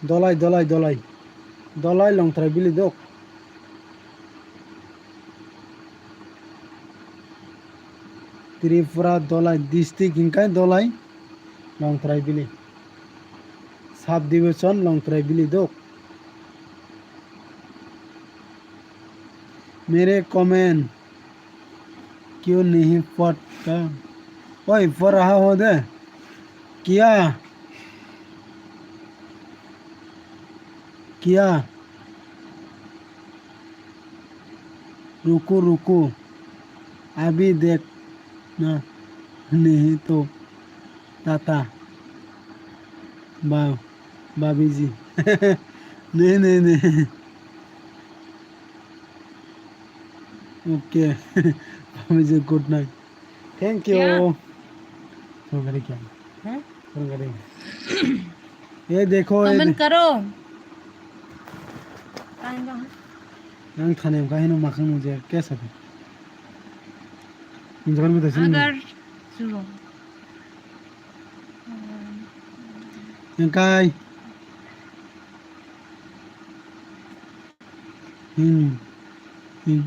Dolai, Dolai, Dolai. Dolai Longtrai bili do. Tripura Dolai district hingkai Dolai Longtrai bili. Sub division Longtrai bili do. Mere comment क्यों नहीं पढ़ता? ओए, पढ़ रहा हो दे। क्या? क्या? रुको, रुको। अभी देखना नहीं तो ताता। बा-, भाभी जी। नहीं, नहीं, नहीं। OK। भाभी जी, good night। Thank you। क्या? फोन करे क्या? हैं? फोन करे। ये देखो, ये कमेंट दे- करो। Ang thani wngkha hino makhang nung je kesa khe. Injakan bwtha sini. Agar subo. Engkai. Hmm. Hmm.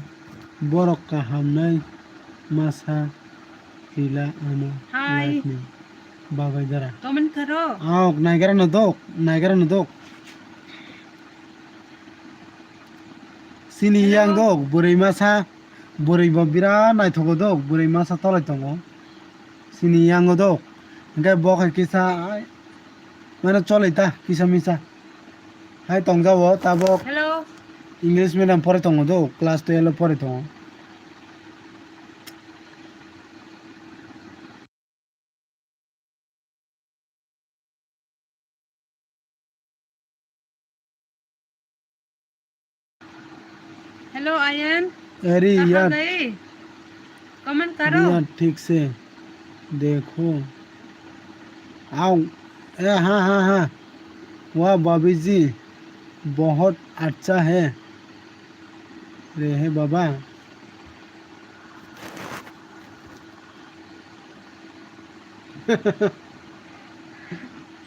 Borok kaham nai masa rila ano. Hi. Life ni bagwi dara. Comment karo. Aok, naigara no dok, naigara no dok. Sini hello. Yang dok, bwrwi masa, bwrwi bo birat naithogo dok, bwrwi masa tolai tongo. Sini yango dok. Hingke bo hai kisa, ai, mane cholai ta, kisa misa. Hai tongjago tabok. Hello. English medium pore tongo do, class twelve pore tongo. Hello Ayan, अरे कहाँ यार। गए? कमेंट करो। यार, ठीक से देखो। आओ। ए, हाँ, हाँ, हाँ। वाह भाभी जी, बहुत अच्छा है। रे है बाबा।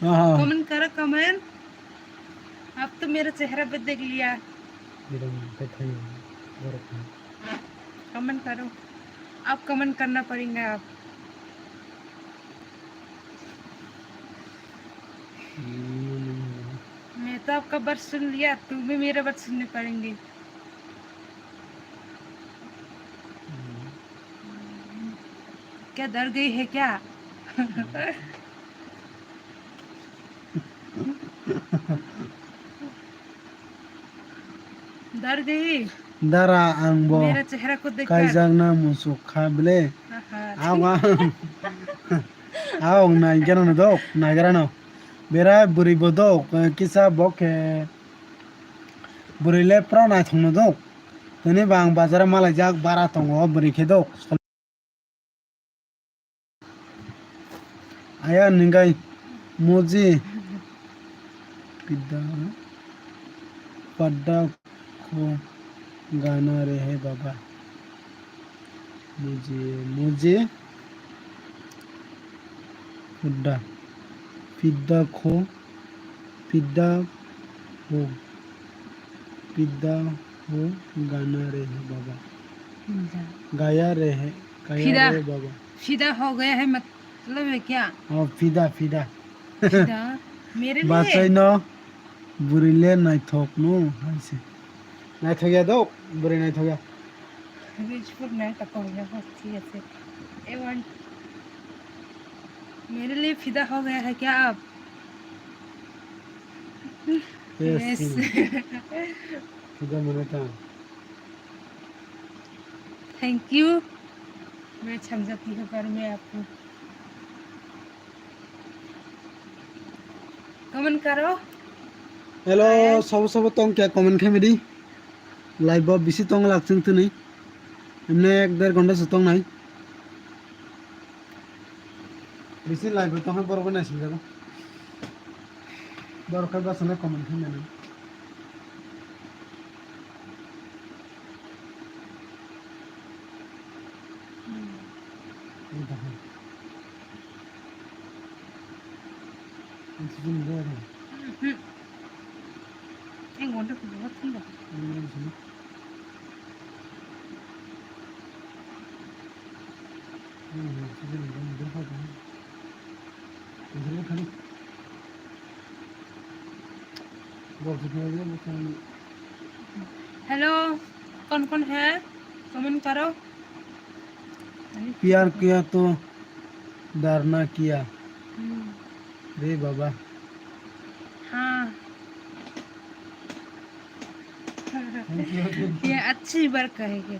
हाँ। कमेंट करो, कमेंट। आप तो मेरा चेहरा भी देख लिया। मेरा मुंह पे था ये, गोरखनाथ। कमेंट करो। आप कमेंट करना पड़ेगा आप। हम्म। मैं तो आपका बात सुन लिया, तुम भी मेरा बात सुनने पड़ेंगे। हम्म। क्या डर गई है क्या? डर गई? Dara, ang bo मेरा चेहरा को देखकर। Kaijakna muchuk kha bile. Aha. Ang, ang, ang naigera no dok, naigera no. Bera bwrwi bo dok, kisa bo khe bwrwi le pura naithok no dok. Tini bo ang bazar o malaijak bara tongo bwrwi khe dok. Aya ningai muji pidda padda ko gana re hai baba. Muji, muji pudda pidda ko Pidda ho, pidda ho gana re hai baba. Pidda। Gaya re hai, gaya फिदा। Re baba। फिदा हो गया है मतलब है क्या? Oh, pida, pida। फिदा मेरे लिए? Bachai no bwrwi le naithok no hai se. Naithok ya dok, bwrwi naithok ya। Rich food naithok ya, oh, thik ase। A one। मेरे लिए फिदा हो गया है क्या आप? Yes। Thank you। मैं समझती हूँ पर मैं आपको कमेंट करो। Hello, sabo sabo tong khe comment khe midi। Live bo bisi tong lak chwng tini। Emne ek der ghonta se tong nai। Bisi live bo tong khe borok bo nai sing jago। Borok khe bachana comment khe mano। Hello, कौन कौन है? कमेंट करो। प्यार किया तो डरना क्या? हम्म। रे बाबा। हाँ। ये अच्छी बात कहेगी।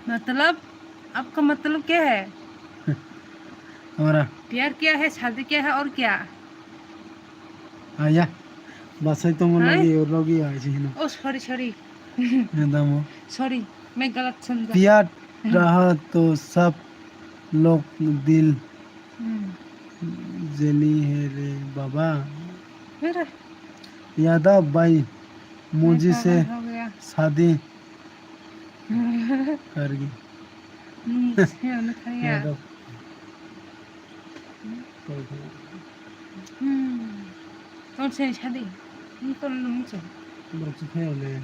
मतलब, आपका मतलब क्या है? Ora। प्यार क्या है, शादी क्या है और क्या? Aya, bachai tongma lagi, logi aisi hino। Oh, sorry, sorry। Damo। Sorry, मैं गलत समझा। प्यार रहा तो सब लोग दिल जली है रे बाबा। यादव भाई, मुझे से शादी करगी। Hmm, sini ano thangya. Hello. Hmm. Ton sen sadi. Hmm, ton nung sen. Bro, si phai ole.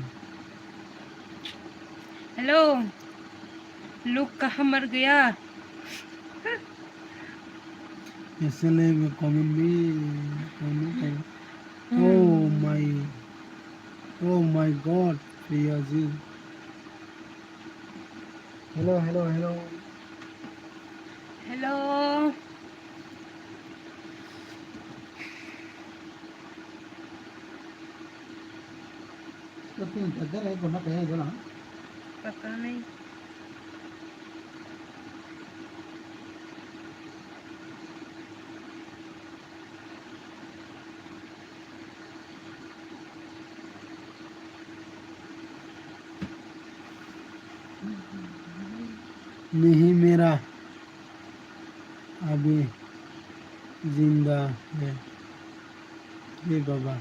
Hello. Look kaha mar gaya. Isliye comment bhi, comment karo. Hmm. Oh my, oh my God, Priya ji. Hello, hello, hello. Hello. Pata nahi. नहीं मेरा अभी जिंदा है ये बाबा,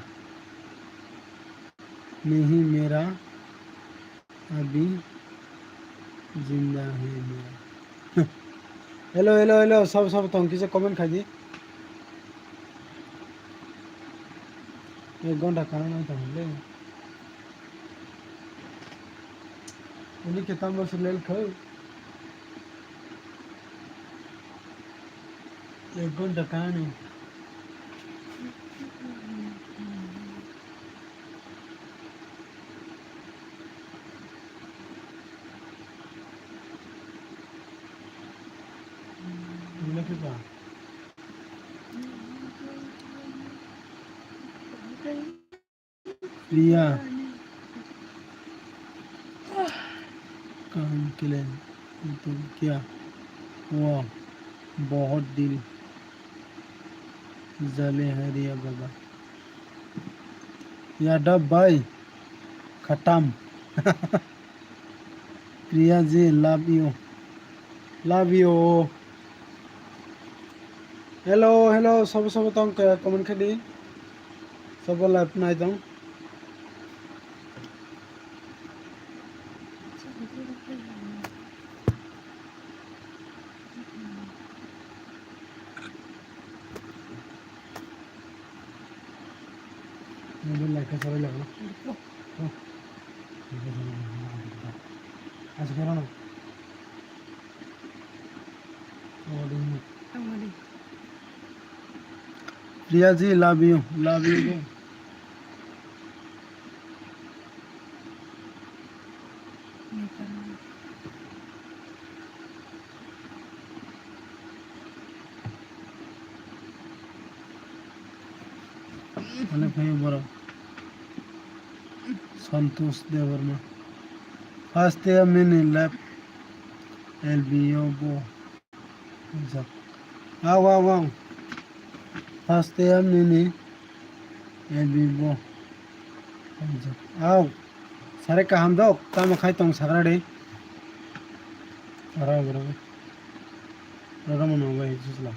नहीं मेरा अभी जिंदा है मेरा। Hello, hello, hello, sabo, sabo tong kisa comment khai di. Ek ghonta kana nang tong le. Ini kita masuk lel khai. Ek ghonta kana. Priya, काम के लिए तुम क्या हुआ? बहुत दिल जले हैं रिया बाबा। यादव भाई, खत्म। Priya ji, love you. Love you. Hello, hello, sabo, sabo tong khe comment khai di. Sabo live nai tong. Mobile light khe sabai lago. Aswk khe rano. Priya ji, love you, love you. Ani phai borok Santosh Debbarma. First year nini left L B O bo. Aw, aw, aw. First year nini L B bo. Aw. Sare kaham dok, tamo khai tong sagra de. Ara, ara. Roro mano bai susla.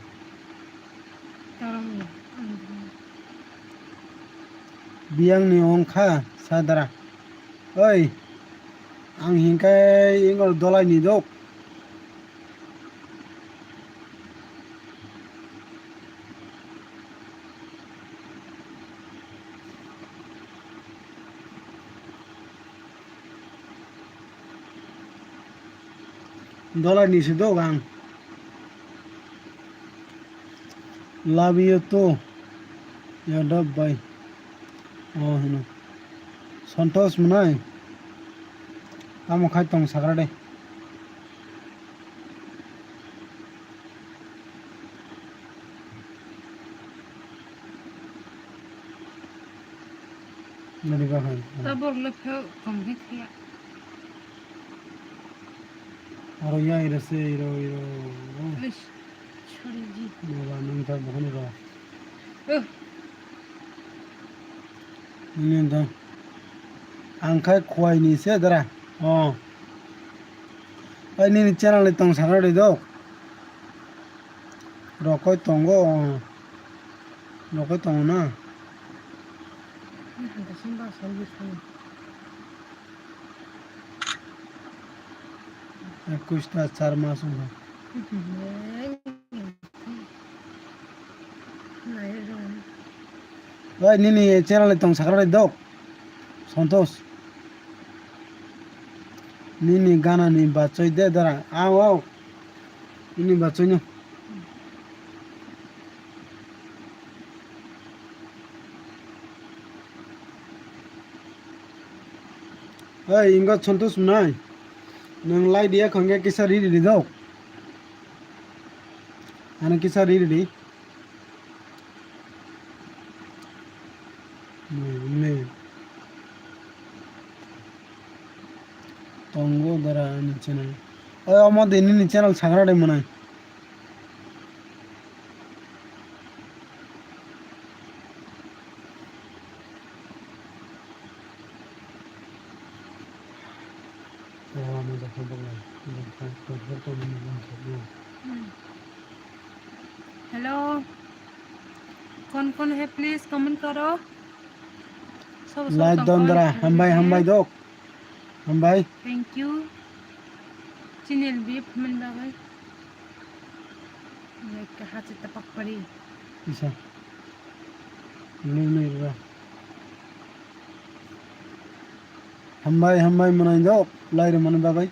Biyang ni ongkha sadara. Oi, ang hinkai ingor dolai ni dok. Dolai ni se dok ang. Love you too, Yadav bhai. Oh, hino. Santosh mwnai. Tamo khai tong sagra de. Nari ba hai. Tabor le pheo tong di thia. Aro ya iro se iro iro. Eish, sorry ji. Mala nang ta bohon ro. Oh. Ini da. Ang khai khwai ni se dara. Oh. Ai nini channel ni tong sagra de dok. Rokoi tongo, oh. Rokoi tongo na. Ekush ta char mas wngkha. Oi, nini channel ni tong sakra dok. Santosh. Nini gana ni bachoi de dara. Aw, aw. Nini bachoi no. Oi, ingo Santosh mwnai. Nwng lai diya khongya kisa ri ri dok. Ano kisa ri ri. Ne, ne. Tongo dara ani channel. Oi, omo de nini channel sagra de mwnai. Hello, कौन कौन है, please comment करो। Lai dondra, hambai, hambai dok. Hambai. Thank you. Chini L B F man bagwi. Like ka hati tapak pari. Isa. Nui nui ra. Hambai, hambai mwnai dok. Lai re mani bagwi.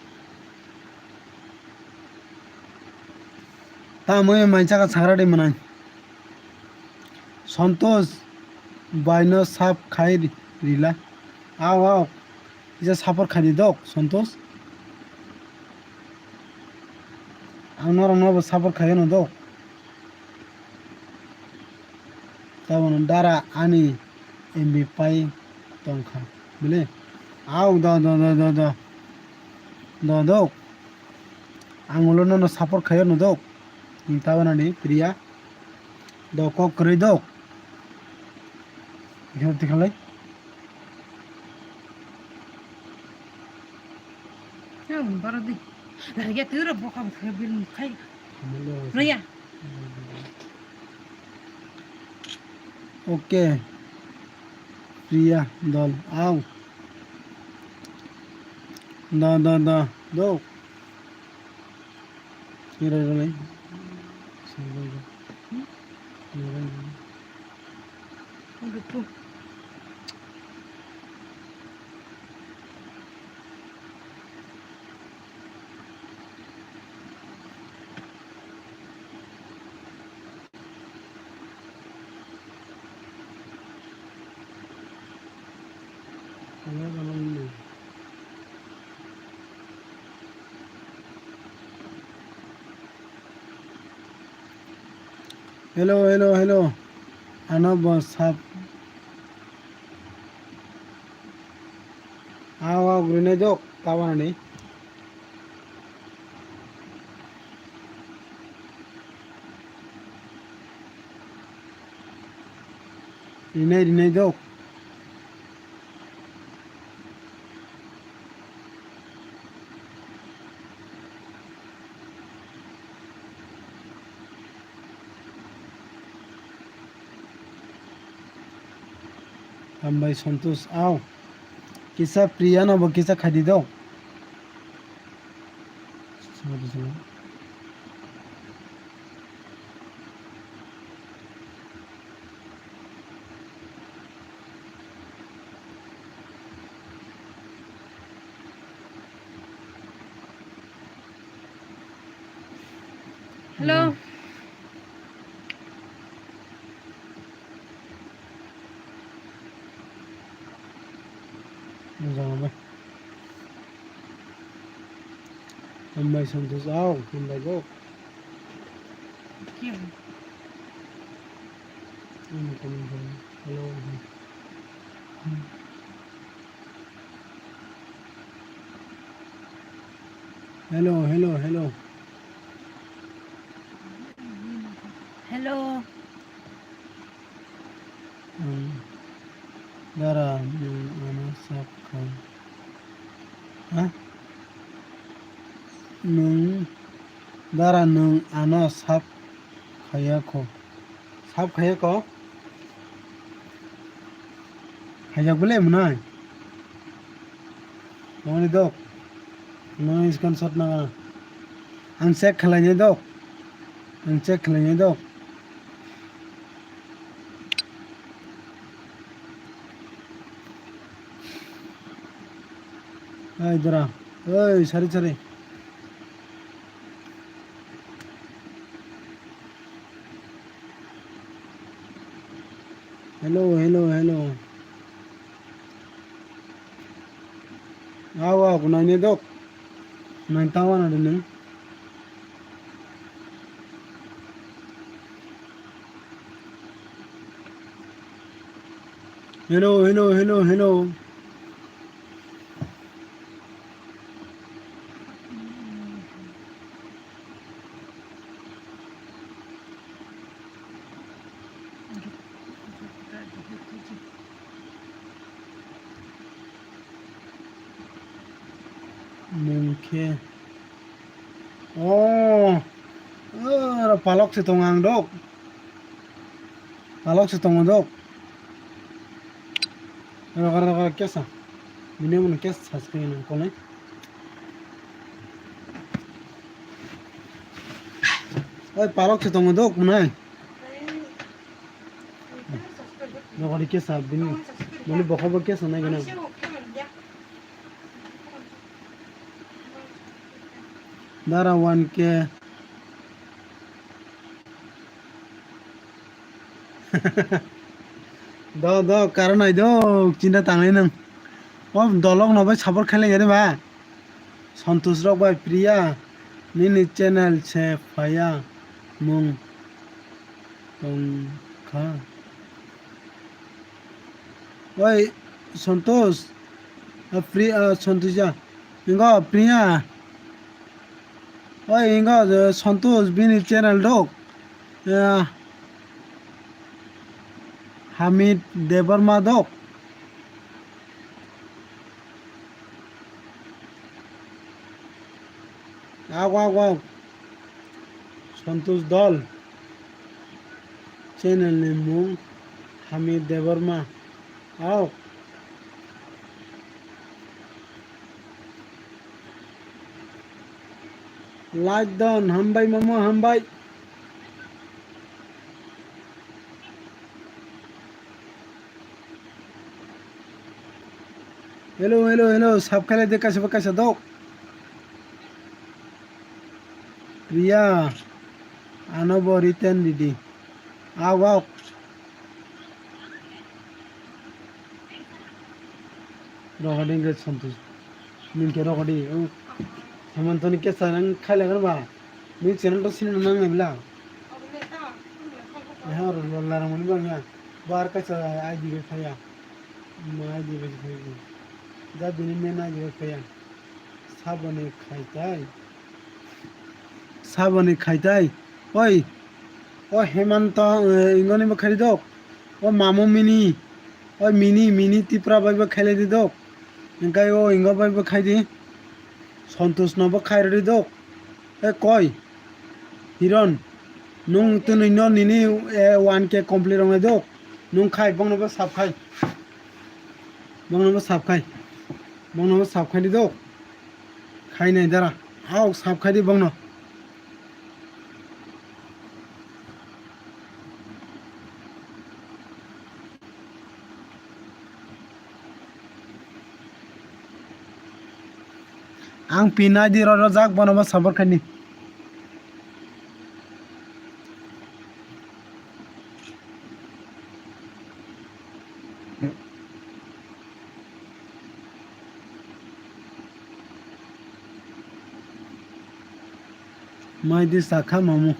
Tamoi mai chaka sagra de mwnai. Santosh baino sap khai ri-, rila. Aw, aw. Kisa support khai di dok, Santosh. Ang norok no bo support khai no dok. Tabuk no dara ani M B pai tongkha. Bile? Aw, do, do, do, do, do. Do, do. Ang ulo nono support khayo no dok. Tabana ni Priya. Do kok kwrwi dok. Ikha tikhalai. Yang bara di. Dari ya tira bokam khabil khai. Raya. Okay. Priya dol. Aw. Da, da, da. Do. Ira, ira, ira. Hello, hello, hello. Ano bo sap. Aw, aw, gurine dok, tabana ni. Rinai, rinai dok. Hambai Santosh, aw. Kisa Priya no bo kisa khai di do. Hello. Hambai Santosh, aw, hambai go. Hello. Hello, hello, hello. Hello. Nwng dara nwng ano sap khai. Ha? Nwng dara nwng ano sap khaiya kho. Sap khaiya kho? Khaijak bole mwnai. Mani dok. Mani screenshot naga. Ang check khlainai dok. Ang check khlainai dok. Ai dora. Oi, sari sari. Hello, hello, hello. Aw, aw, kunai ne dok. Nai tawa na dene. Hello, hello, hello, hello. Mungkhe. Oh, oro palok se tongo ang dok. Palok se tongo dok. Rogar rogar kesa. Bini mano kesa saske nang konai. Oi, palok se tongo dok, mwnai. Nokari kesa bini, bini bokol bo kesa nai gana. Dara one K. Do, do, karon ai do, chinta tangai nang. O dolok no bai support khailai gari ba. Santosh rok bai Priya, nini channel se phaiya mung tongkha. Oi, Santosh, ah, Pri-, ah, Santosh ya. Ingo, Priya. Oi, ingo, eh, Santosh, bini channel dok. Eh, Hamid Debbarma dok. Aw, aw, aw. Santosh Dol. Channel ni mung Hamid Debbarma. Aw. Like don, hambai mama, hambai. Hello, hello, hello, sab khailai de kaisa ba kaisa dok. Priya, ano bo return didi. Aw, aw. Rogadi hwnkhe Santosh. Nwng khe rogadi. O, Hemantoni kesa nang khailai gana ba. Nwng channel to sini nang nai bla. Eha oro larang mani bang ya. Bar kaisa I D bai phaiya. Ma I D bai phaiya. Ja bini main I D bai phaiya. Saboni khaitai. Saboni khaitai. Oi. O Hemanta, eh, ingoni bo khaidi dok. O Mamu Mini. O Mini, Mini Tipra bai bo khailai di dok. Engkai o ingo bai bo khaidi. Santosh no bo khairodi dok. E koi. Hiron. Nung twnwi no nini, eh, one K complete wngnai dok. Nung khai bongno bo sab khai. Bongno bo sab khai. Bongno bo sab khai di dok. Khainai dara. Aw, sab khai di bongno. Ang pin I D rw rwjak, bono bo support khaini. Mai di sakha mamu.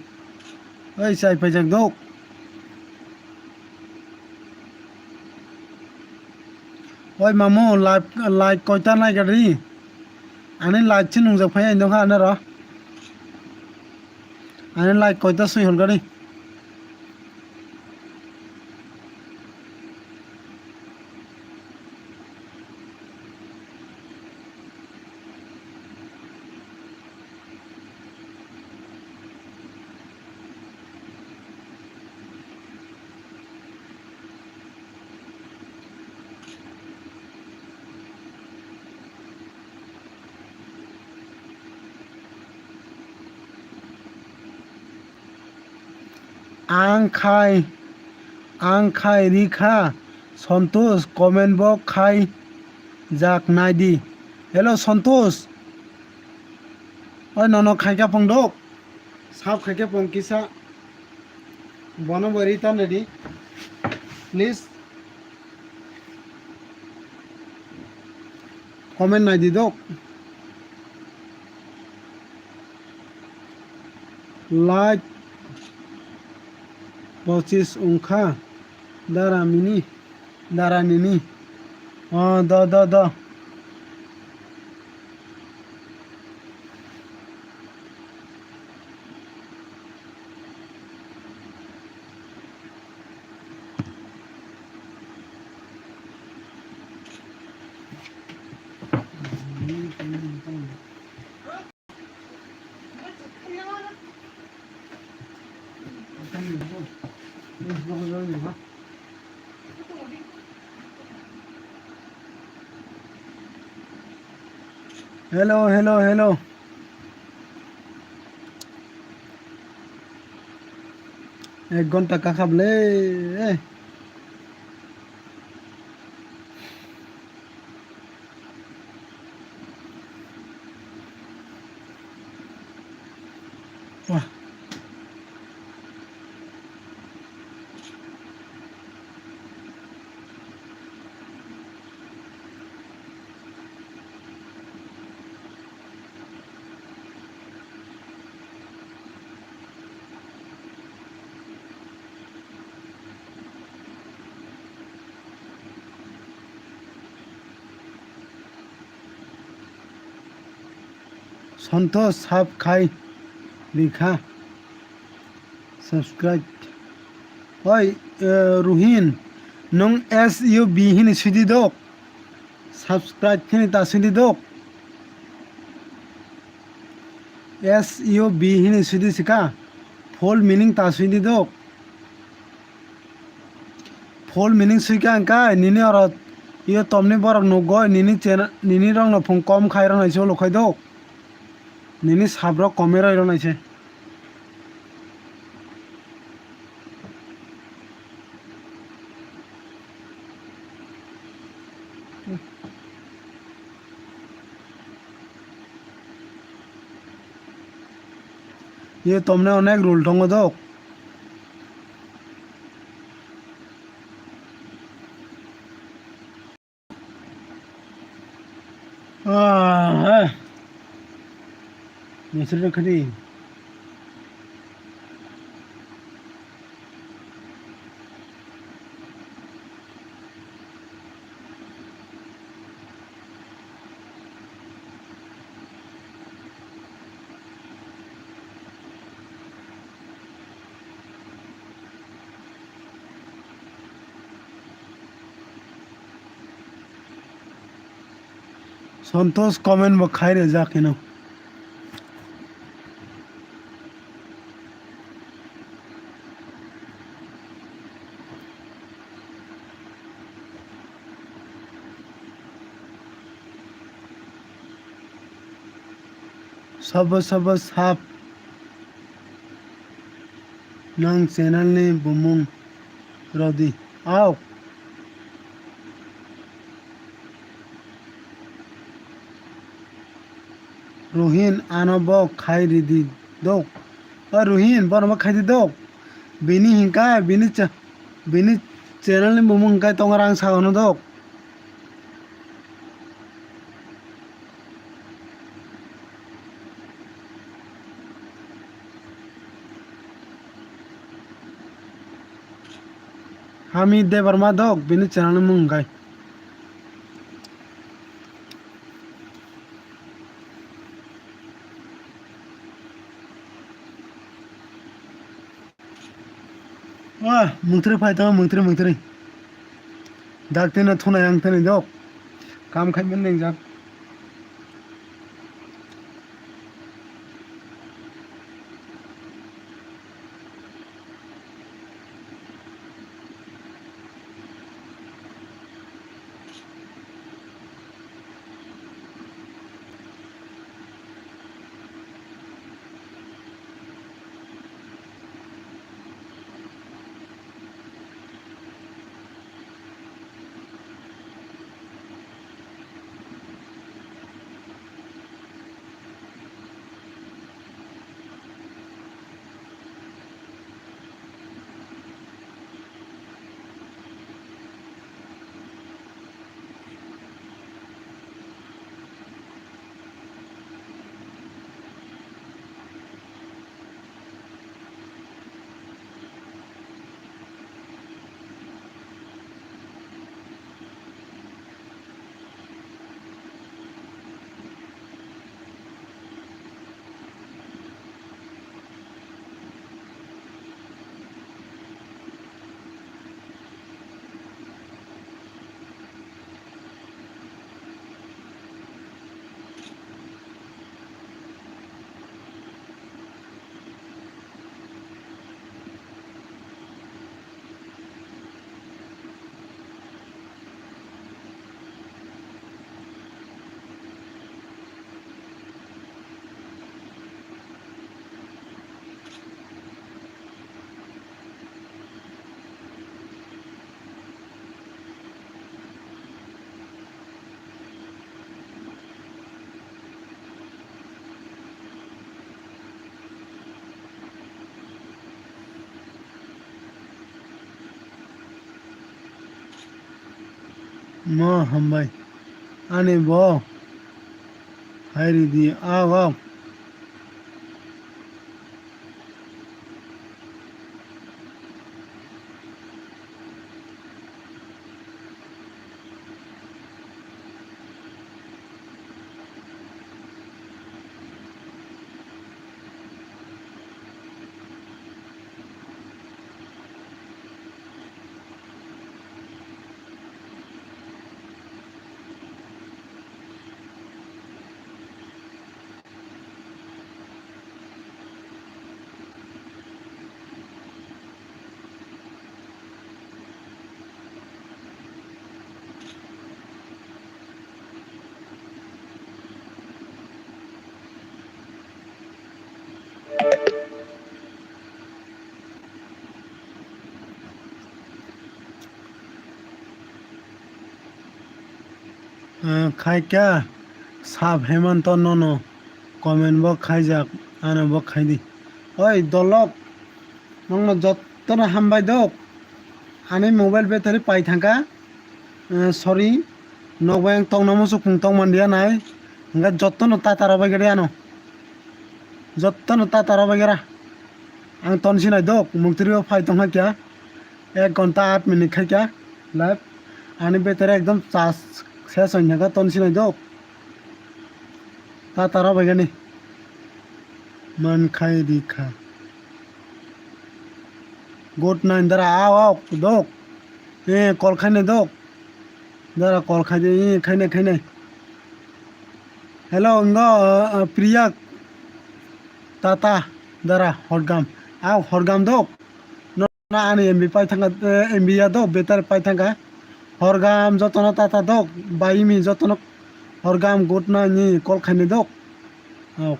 Oi, chai paijak dok. Oi, mamu, live, live koita nai gari? Ani live chi nungjak phai ang dong ha, ani ro. Ani live koita sui hor gari? Ang khai, ang khai ri kha, Santosh comment bo khai jak nai di. Hello Santosh, oi nono khai kha pung dok, sab khai kha pung kisa, bono bo ri tan di, please. Comment nai di dok. Like pochis wngkha dara mini, dara nini. Oh, do, do, do. Hello, hello, hello. Ek ghonta kakhap le. Wah. Santosh sab khai rikha subscribe. Oi, eh, Ruhin, nwng S U B hini sidi dok. Subscribe khini ta sidi dok. S U B hini sidi sika. Full meaning ta sidi dok. Full meaning suikha hwnkhe nini oro iyo tomni borok nukgo nini channel, nini rokno phung kom khai rwnaise ulo khai do. Nini sabrok kome roi rwnaise. Iyo tomne onek rule tongo dok. Ah, eh. Musri rok khadi. Santosh comment bo khai rwjak hino. Sabo sabo sap. Nang channel ni bumung rodi. Au. Ruhin ano bo khai ridi dok. O Ruhin bono bo khai di dok. Bini hinkai bini cha-, bini channel ni bumung hinkai tongo rang sa ono dok. Hami Debbarma dok bini channel ni mung hinkai. Ah, mungtri phai tong, mungtri, mungtri. Dak tino thunai ang tini dok. Kam khai men neng jak. Mo hambai. Ani bo. Hai ridi. Aw, aw. Ah, khaikha sab Hemanto nono comment bo khaijak, ano bo khaidi. Oi dolok, nongno jottono hambai dok. Ani mobile battery pai thangkha. Eh, sorry, nokbai ang tongna muchuk pung tong manliya nai. Hingkha jottono ta tara bai gede ano. Jottono ta tara bai gera. Ang ton sinai dok, mungtiri o phai tong kha kya. Ek ghonta aat minute khai kya live. Ani battery ekdom charge ses oi kha ton sinai dok. Ta tara bai gani. Man khai di kha. Good night dara, aw, aw, dok. Eh, call khainai dok. Dara call khai di, eh, khainai, khainai. Hello, ngo, uh, Priya Tata, dara, Horgam. Aw, Horgam dok. No, na ani M B pai thangka, eh, M B ya dok, battery pai thangka. Horgam, jotono Tata dok, bai mi jotono Horgam, good night ni call khainai dok. Aw.